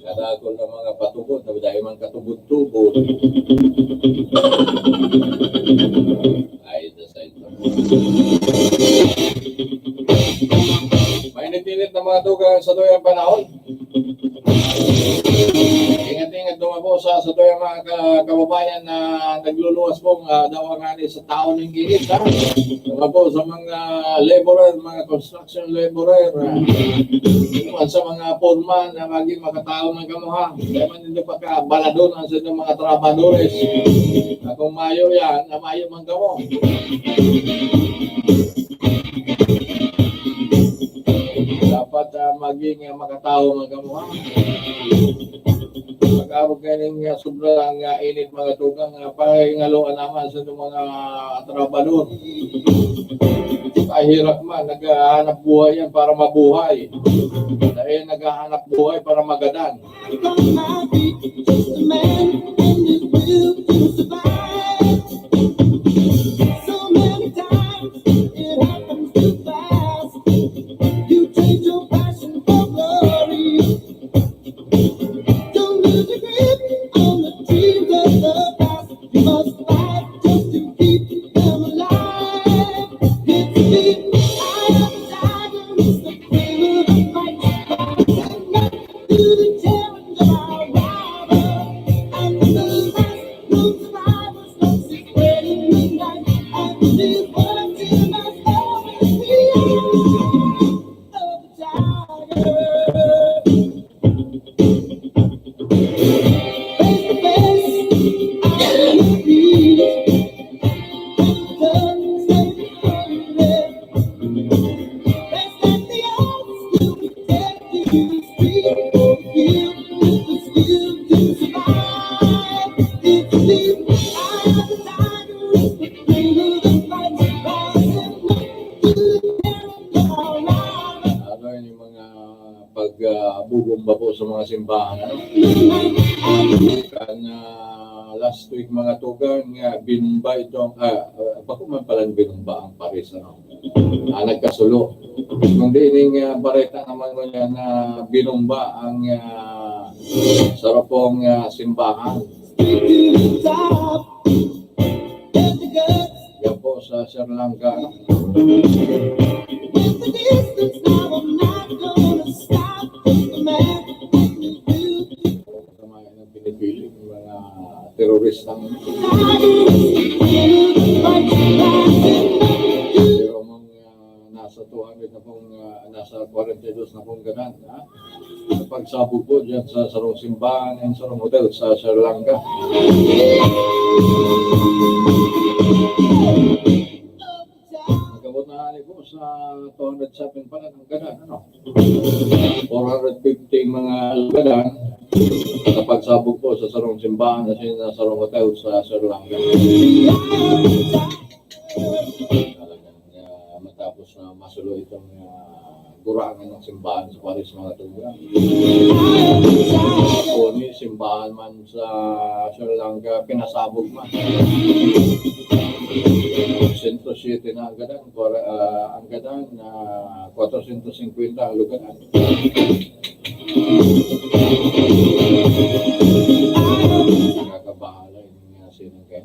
Kadakol na mga patubod, na dahil man katubod-tubod. Ay, dasay. Mainit-init na mga tugang sa tuyang panahon. Ingat-ingat duman po sa, sa tuyang mga ka-, kababayan na nagluluwas pong, ah, dawa nga ni sa tao ng init, ha? Duman po sa mga laborer, mga construction laborer, ah, duman sa mga foreman na maging makatao man kamo, ha? Kaya man hindi pagkabaladon ang sa inyong mga trabadores. Na kung mayo yan, na mayo man kamo. Dapat, ah, maging, ah, makatao man kamo, ha? Pag-abot kayo ng, ah, sobra ang, ah, init, mga tugang, ah, pahingaloan naman sa itong mga trabador. Kahirap man, naghahanap buhay yan para mabuhay. Dahil naghahanap buhay para magadan. Just a man and his will to survive. So many times it happens too fast. You change your passion for glory. Don't lose your grip on the dreams of the past. You must fight just to keep them alive. It's the eye of the tiger, it's the flavor of the fight. Stand up to mga simbahan, ano? Kan, ah, last week, mga tugang, ah, binumba itong, ah, ah, bako man palang binumba ang pares, ano? Ah, nagkasulo. Kundi ining, ah, bareta naman ngunyan na binumba ang, ah, sarapong, ah, simbahan. Yan po sa Sri Lanka. Sa mga pinipili ng mga teroristang pero mga nasa two hundred na pong, ah, nasa forty-two na pong gadan, ha? Pagsabog po dyan sa sarong simbahan and sarong hotel sa Sri Lanka. Nagabot na ani po sa two hundred seven pala ang gadan, ano? Four hundred fifty mga gadan sa pagsabog po sa sarong simbahan at sa sarong hotel sa Sri Lanka. Talagang, ah, matapos na masulo itong, ah, gurangan ng simbahan sa Paris, mga tugang. Kung simbahan man sa Sri Lanka, pinasabog man. Sento siyete na ang gadan, kora-, ah, ang gadan, ah, kwatrosyentos singkwenta ang lugaran. Nakakabahala yung mga sinangkay.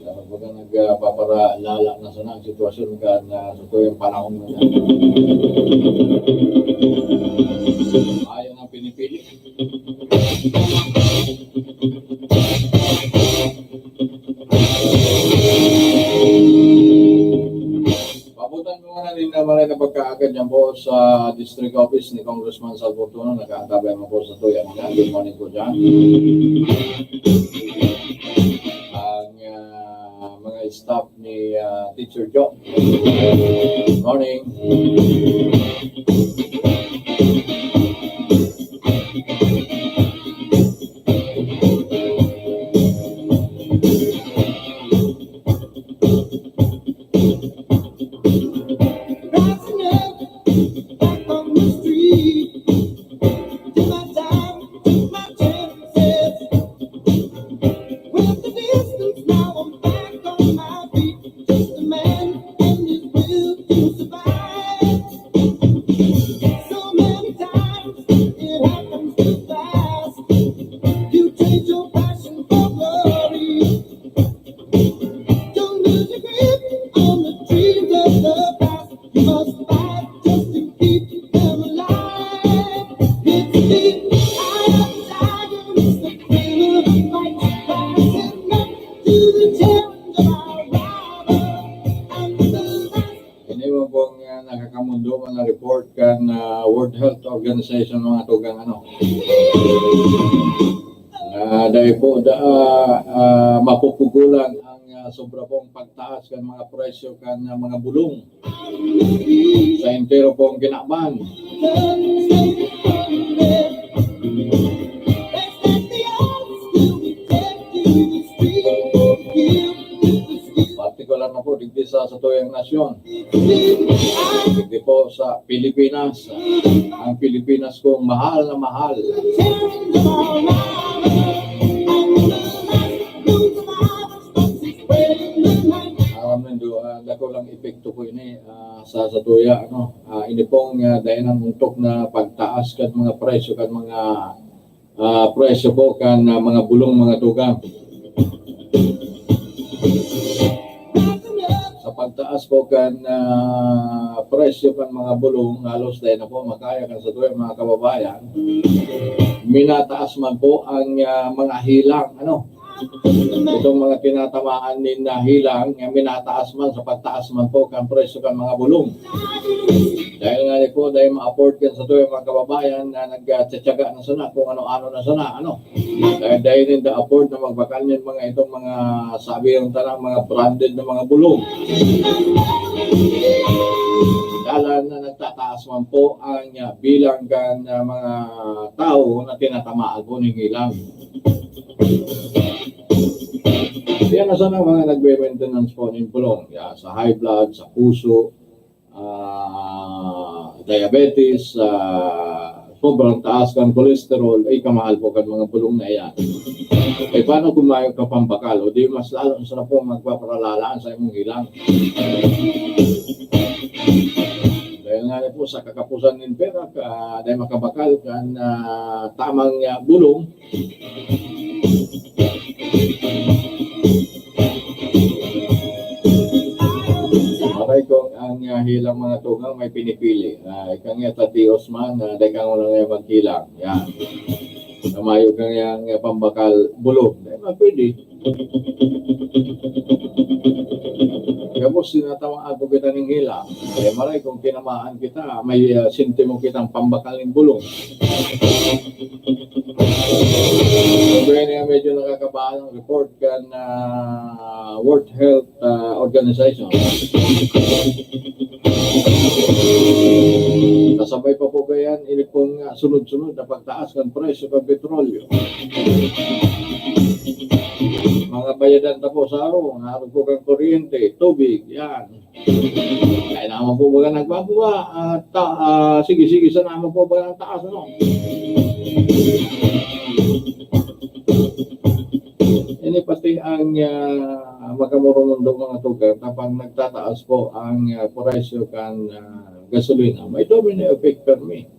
Kumbaga, nagpaparalala na sana ang sitwasyon kan, ah, sa tuyang panahon na yan. Ayaw nang pinipili. Paabutan ko muna nin, ah, maray na pagkaagad niyan po sa district office ni Congressman Sal Fortuno. Nakaantabay mo po sa tuya. Good morning po dyan. Ang, ah, mga staff ni, ah, Teacher Joe. Morning. Rising up, back on the street. Did my time, took my chances. Went the distance, now I'm back on my feet. Just a man and his will to survive. So many times it happens too fast. You trade your passion for glory. Don't lose your grip on the dreams of the past. You must fight just to keep them alive. It's the eye of the tiger, it's the thrill of the fight. Rising up to the challenge of our rival. And the last Ini mo pong, ah, nakakamundo, mga report kan, ah, World Health Organization, mga tugang, ano. Ah, dahil po, da, ah, mapupugulan ang, ah, sobra pong pagtaas kan mga presyo kan, ah, mga bulong sa entero pong kinaban. Partikular na po, digdi sa, sa tuyang nasyon. Digdi po sa Pilipinas. Ang Pilipinas kong mahal na mahal. Aram nindo, ah, dako lang epekto ko ini, ah, sa, sa tuya, ano, ah, ini pong, ah, dai nang untok na pagtaas kan mga presyo, kan mga, ah, presyo po kan, ah, mga bulong, mga tugang. Sa pagtaas po kan, ah, presyo kan mga bulong, halos dai na po makaya kan sa tuya, mga kababayan. Minataas man po ang, ah, mga hilang, ano, itong mga tinatamaan nin, ah, hilang, nga minataas man sa pagtaas man po kan presyo kan mga bulong. Dahil nga ni po, dahil ma-afford kan sa tuyang mga kababayan na nagtsatsaga na sana kung ano-ano na sana, ano. Dahil, dahil ninda afford na magbakal nin mga itong mga, sabi yung tanang mga branded na mga bulong. Dalan na nagtataas man po ang, ah, bilang kan, ah, mga tao na tinatamaan po nin hilang. Yan na sana mga nagme-maintenance po nin bulong, ya, sa high blood, sa puso, ah, diabetes, ah, sobrang taas kan cholesterol, ay kamahal po kan mga bulong na iyan. Eh, paano kung mayo ka pambakal? O di mas lalo sa na po magpaparalala sa imong hilang. Dahil nga po sa kakapusan nin pera, ka, dahil makabakal kan, ah, tamang, ah, bulong, Maray kong ang, ah, hilang mga tugang may pinipili. Ah, ika nga ta Dios man, ah, dai ka nga lang maghilang. Yan. Kamayo ka nga, nga pambakal bulong. Dai man pwede. Gabos, tinatamaan ko kita ning hila. Eh, maray kung tinamaan kita, may, ah, sintimo kitang pambakal ning bulong. So, kaya na medyo nakakabahan ang report kan, ah, World Health, ah, Organization. Kasabay pa po kaya ini pong, ah, sunod-sunod na pagtaas kan presyo kan petrolyo. Mga bayadan ta po sa araw, ang araw po kan kuryente, tubig, yan. Kaya naman po baga nagbababa, ah, ta-, ah, sige-sige sa naman po baga ang taas, ano? Ini pati ang, ah, makamurumundo, mga tugang, kapag nagtataas po ang, ah, presyo kan, ah, gasolina, may domino effect permi.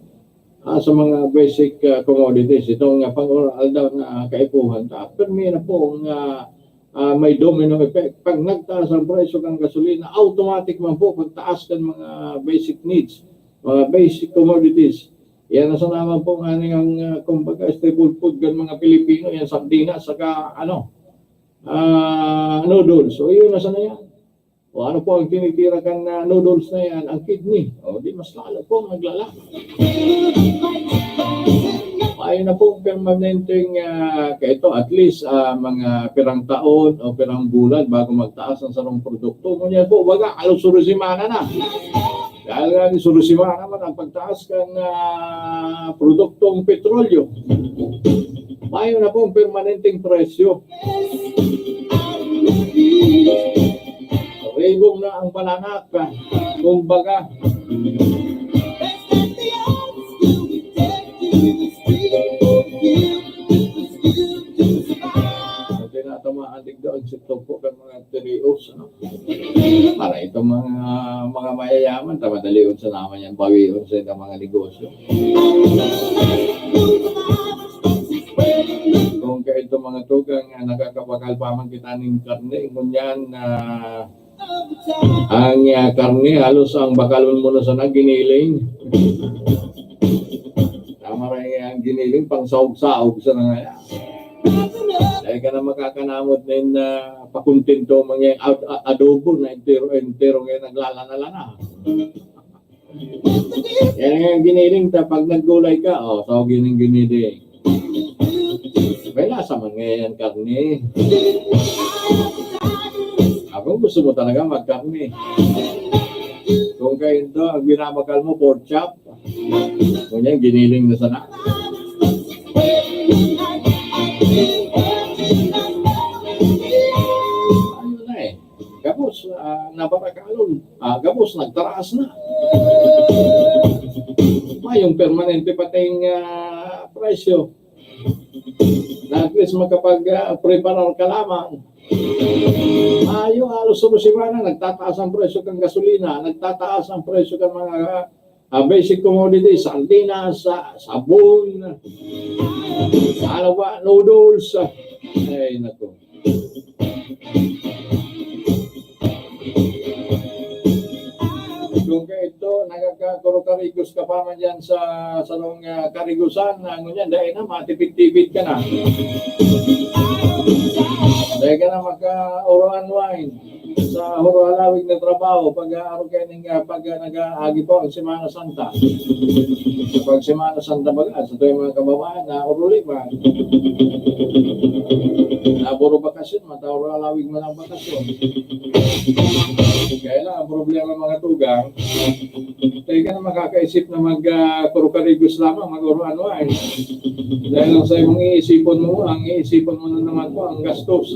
Ah, sa mga basic, ah, commodities, itong, ah, pang-aldaw na kaipuhan, ta-, permi na po nga, ah, may domino effect. Pag nagtaas ang presyo kan gasolina, automatic man po pagtaas kan mga basic needs, mga basic commodities. Yan na sa naman po nga ang, ah, kumbaga, staple food kan mga Pilipino, yan sardinas, saka ano, ah, noodles. So, yun na sana yan. O ano po ang tinitira kan, ah, noodles na yan? Ang kidney. O, di mas lalo po ang naglala. Ayaw na po permanenteng, ah, kaito, at least, ah, mga pirang taon o pirang bulan bago magtaas ang sarong produkto. Ngunyan po, baga, halos suru semana na. Dahil nga ni suru semana man ang pagtaas kan, ah, produktong petrolyo. Mayo na pong permanenteng presyo. Ribong na ang palanak, kumbaga. Ang tinatamaan digdo ang sektor po kan mga tirios, ano? Para itong mga, mga mayayaman, ta madali sa naman yan bawion sa itong mga negosyo. Kung kaito mga tugang, ah, nakakabakal pa man kita ning karne, ngunyan, ah, ang, ah, karne, halos ang bakalon mo na sana, giniling. Tama rin ang giniling, pang saog-saog sa na nga yan. Dahil ka na makakanamot nin, ah, pakontento, mga ad-, a-, adobo na entero-entero ngayon, naglalana-lana. Yan ang giniling ta pag naggulay ka, oh, so gining giniling. May lasa man ngayon karne. Ako, gusto mo talaga magkarne. Kung kayo ito, ang binabakal mo, pork chop. Ngunyan, giniling na sana. Ano na eh? Gabos, ah, nabarakalon. Ah, gabos, nagtaraas na. Mayong permanente pating, ah, presyo. Na at least makapag, ah, preparar ka lamang. Mayo, halos sa semana, nagtataas ang presyo kan gasolina, nagtataas ang presyo kan mga, ah, basic commodities, sardinas, sa-, sabon, ano ba, noodles. Ay, naku. Kung kaito, nagkakakurukarigos ka pa man dyan sa sarong, ah, karigusan, ah, ngunyan, dahil na, matipid-tipid ka na. Dahil ka na maka-oro unwind sa huro halawig na trabaho, pag, ah, aro kayo ning, ah, pag, ah, nag-aagi po ang Semana Santa. Pag Semana Santa baga, sa tuwing mga kababayan, na uruli pa. Naburo bakasyon, matauro halawig man ang bakasyon. Kaya lang, ang problema, mga tugang, tayo ka na makakaisip na mag, ah, kurukarigos lamang, mag-oro ano ay. Dahil lang sa imong iisipon mo, ang iisipon mo na naman po, ang gastos.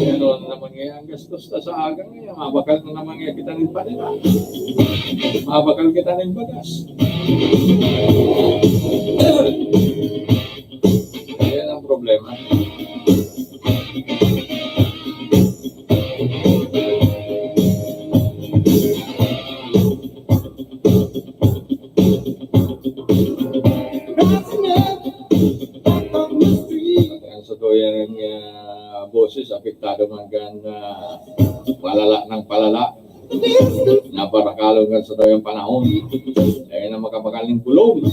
Yan, Ano naman ngayon ang gastos na sa aga ngayon? Mabakal na naman ngayon kita ng panira. Mabakal kita ng bagas. Yan ang problema. Ang sa tuyang, ah, boses, apektado man kan, ah, palala ng palala. Naparakalon kan sa tuyang panahon. Kaya na makapakaling bulong.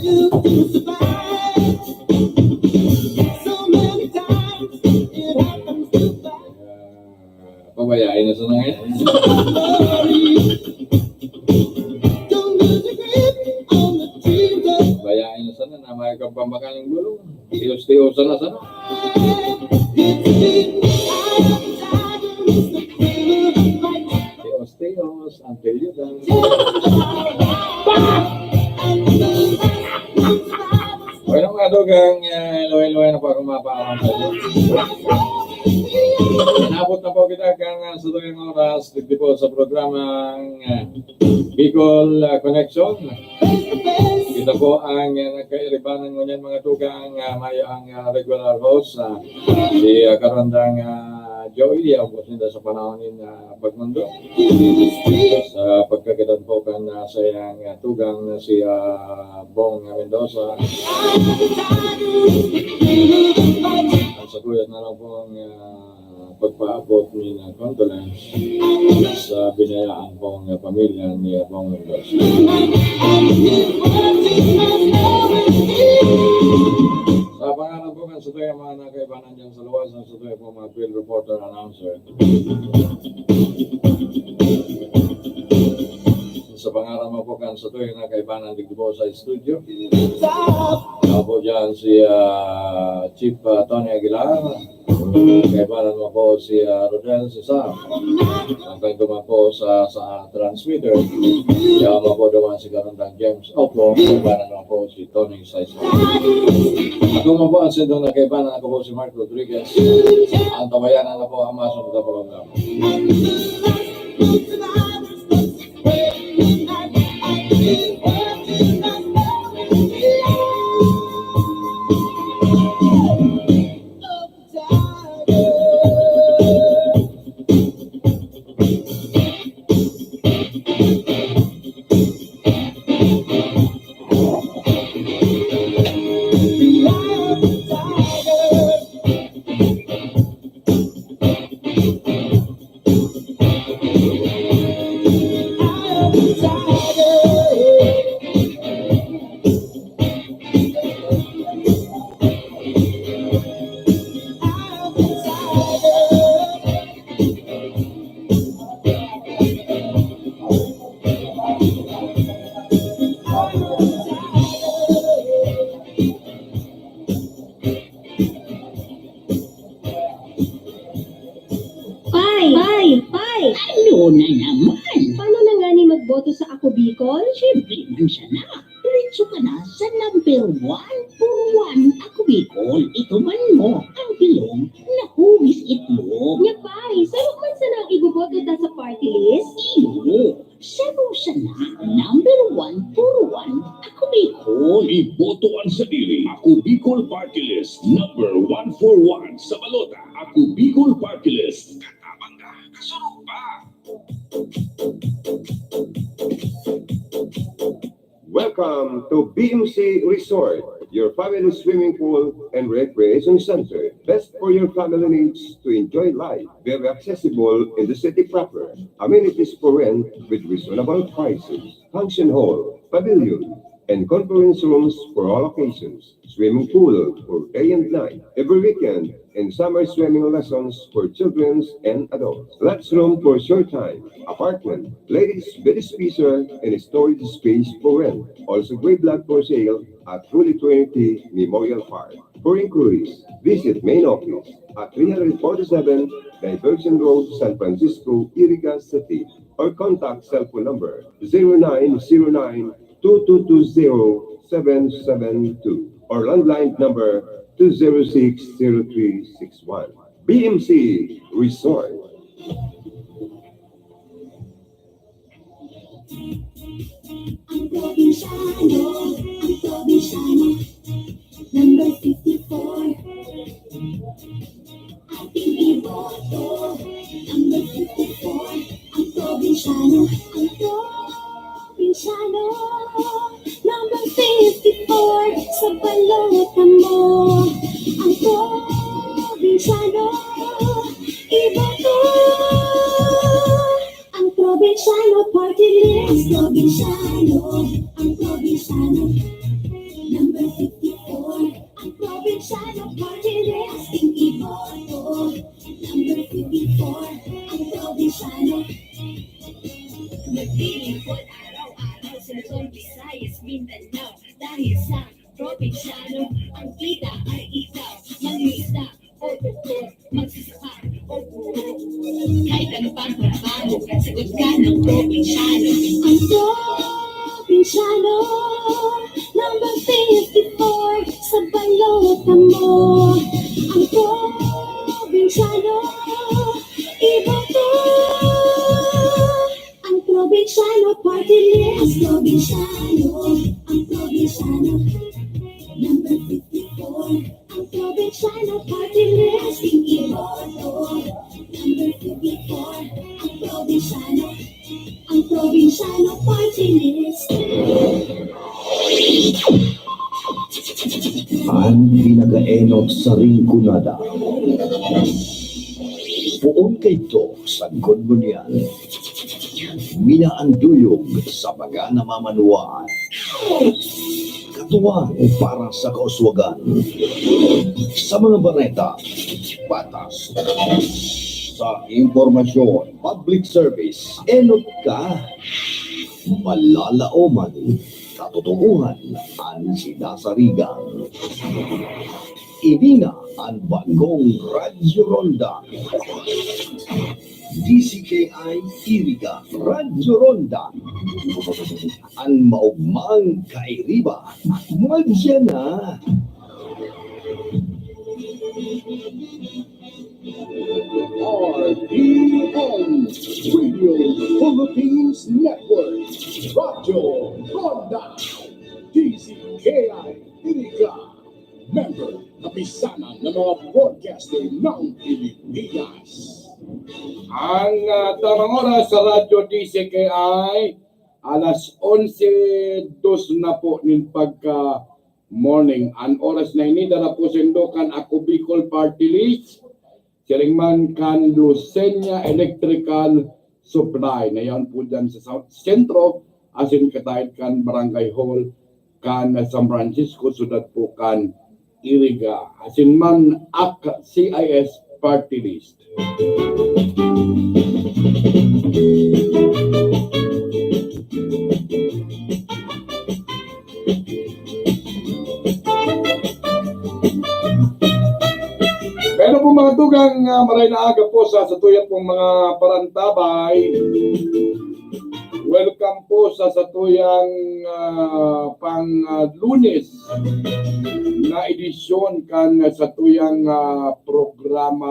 Pabayain na sana ngayon. Bayain na sana na may kapampakaning gulo. Tiyos-tiyosan na sana. Tiyos-tiyos, until you die. Bueno, mga dugang, eh, luway-luway na po akong mapaalam sa inyo. Inabot na po kita kan, ah, sa tuyang oras, digdi po sa programang, ah, Bicol, ah, Connection. Kita po ang, ah, nagkairibanan ngunyan, mga dugang, ah, mayo ang, ah, regular host, ah, si, ah, Karandang, ah, Joey, ang boss ninda sa panahon nin, ah, pagmundo. Sa pagkakitan po kan, ah, sayang, ah, tugang na si, ah, Bong Mendoza. Ang sakuyat na lang po ang, ah, pagpaabot ni na condolence sa binayaan pong, ah, pamilya ni, ah, Bong Mendoza. Sa pangalan po kan sa tuyang mga nakaibanan dyan sa luwas, ang sa tuyang po mga field reporter, announcer. Sa pangaran mo po kan sa tuyang nakaibanan digdi po sa studio. Ako po dyan si, ah, Chief, ah, Tony Aguilar. Kaibanan mo po si, ah, Rodel Cesar. Ang kaibanan po sa, sa transmitter. Kaya mo po duman si Karandang James Opo. Kaibanan mo po si Tony Saison. Ako mo po ang sindong na kaibanan. Ako po si Mark Rodriguez. Ang tawayanan na po ang masunod na programa. Pay! Pay! Pay! Ano na naman? Paano na nga ni magboto sa Ako Bicol? Siyempre man siya na. Diretso ka na sa number one for one Ako Bicol. Ituman mo ang bilog na hugis itlog. Nya, Pay, saro man sana ang iboboto ta sa party list? Iyo. Saro sana, number one for one, Ako Bicol. Iboto an sadiri, Ako Bicol Party List, number one for one sa balota, Ako Bicol Party List. Katabang ka, kasurog pa! Welcome to B M C Resort, your family swimming pool and recreation center. Best for your family needs to enjoy life. Very accessible in the city proper. Amenities for rent with reasonable prices. Function hall, pavilion, and conference rooms for all occasions. Swimming pool for day and night. Every weekend, and summer swimming lessons for children and adults. Lots room for short time. Apartment, ladies bed spacer, and storage space for rent. Also, gray block for sale at Holy Trinity Memorial Park. For inquiries, visit main office at three hundred forty-seven Diversion Road, San Francisco, Iriga City, or contact cellphone number zero nine zero nine two two two zero seven seven two or landline number two zero six zero three six one. B M C Resort, Ang probinsyano, ang probinsyano, number fifty-four. Ating iboto, number fifty-four. Ang probinsyano, ang probinsyano, number fifty-four. Sa balota mo, ang probinsyano, iboto. Ang probinsyano party list, probinsyano, ang probinsyano, number fifty-four. Ang probinsyano party list, ating iboto, number fifty-four. Ang probinsyano, naglilingkod araw-araw sa Luzon, Visayas, Mindanao. Dahil sa probinsyano, ang kita ay ikaw. Mangingisda o doktor, magsasaka o guro. Kahit ano pang trabaho, sagot ka ng probinsyano. Ang probinsyano, number fifty-four. Sa balota mo, ang probinsyano, iboto. Ang probinsyano party list, probinsyano, ang probinsyano, number fifty-four. Ang probinsyano party list, ating iboto, number fifty-four. Ang probinsyano, ang probinsyano party list. An pinakaenot sa Rinconada. Poon kaidto sa Gunbunyan. Minaanduyog sa mga namamanwaan. Katuwang para sa kauswagan. Sa mga bareta, patas. Sa impormasyon, public service, enot ka. Malalaoman, katotohanan an sinasarigan. Ini na an bagong Radyo Ronda. D C K I Iriga, Radyo Ronda. An maogmang kairiba, madya na. R T N Radio Philippines Network, Radyo Ronda, D C K I Iriga, member, Kapisanan ng mga Broadcaster ng Pilipinas. Ang, ah, tamang oras sa Radyo D C K I, alas onse dos na po nin pagka morning. An oras na ini, dara po saindo kan Ako Bicol Party List, siring man kan Lucena Electrical Supply, na yaon po dyan sa South Centro, asin kataed kan Barangay Hall, kan San Francisco, syudad po kan Iriga, asin man ak C I S Party List. Pero po, mga tugang, ah, maray na aga po sa, sa tuyang pong mga parantabay. Welcome po sa satuyang, ah, pang, ah, Lunes na edisyon kan satuyang, ah, programa.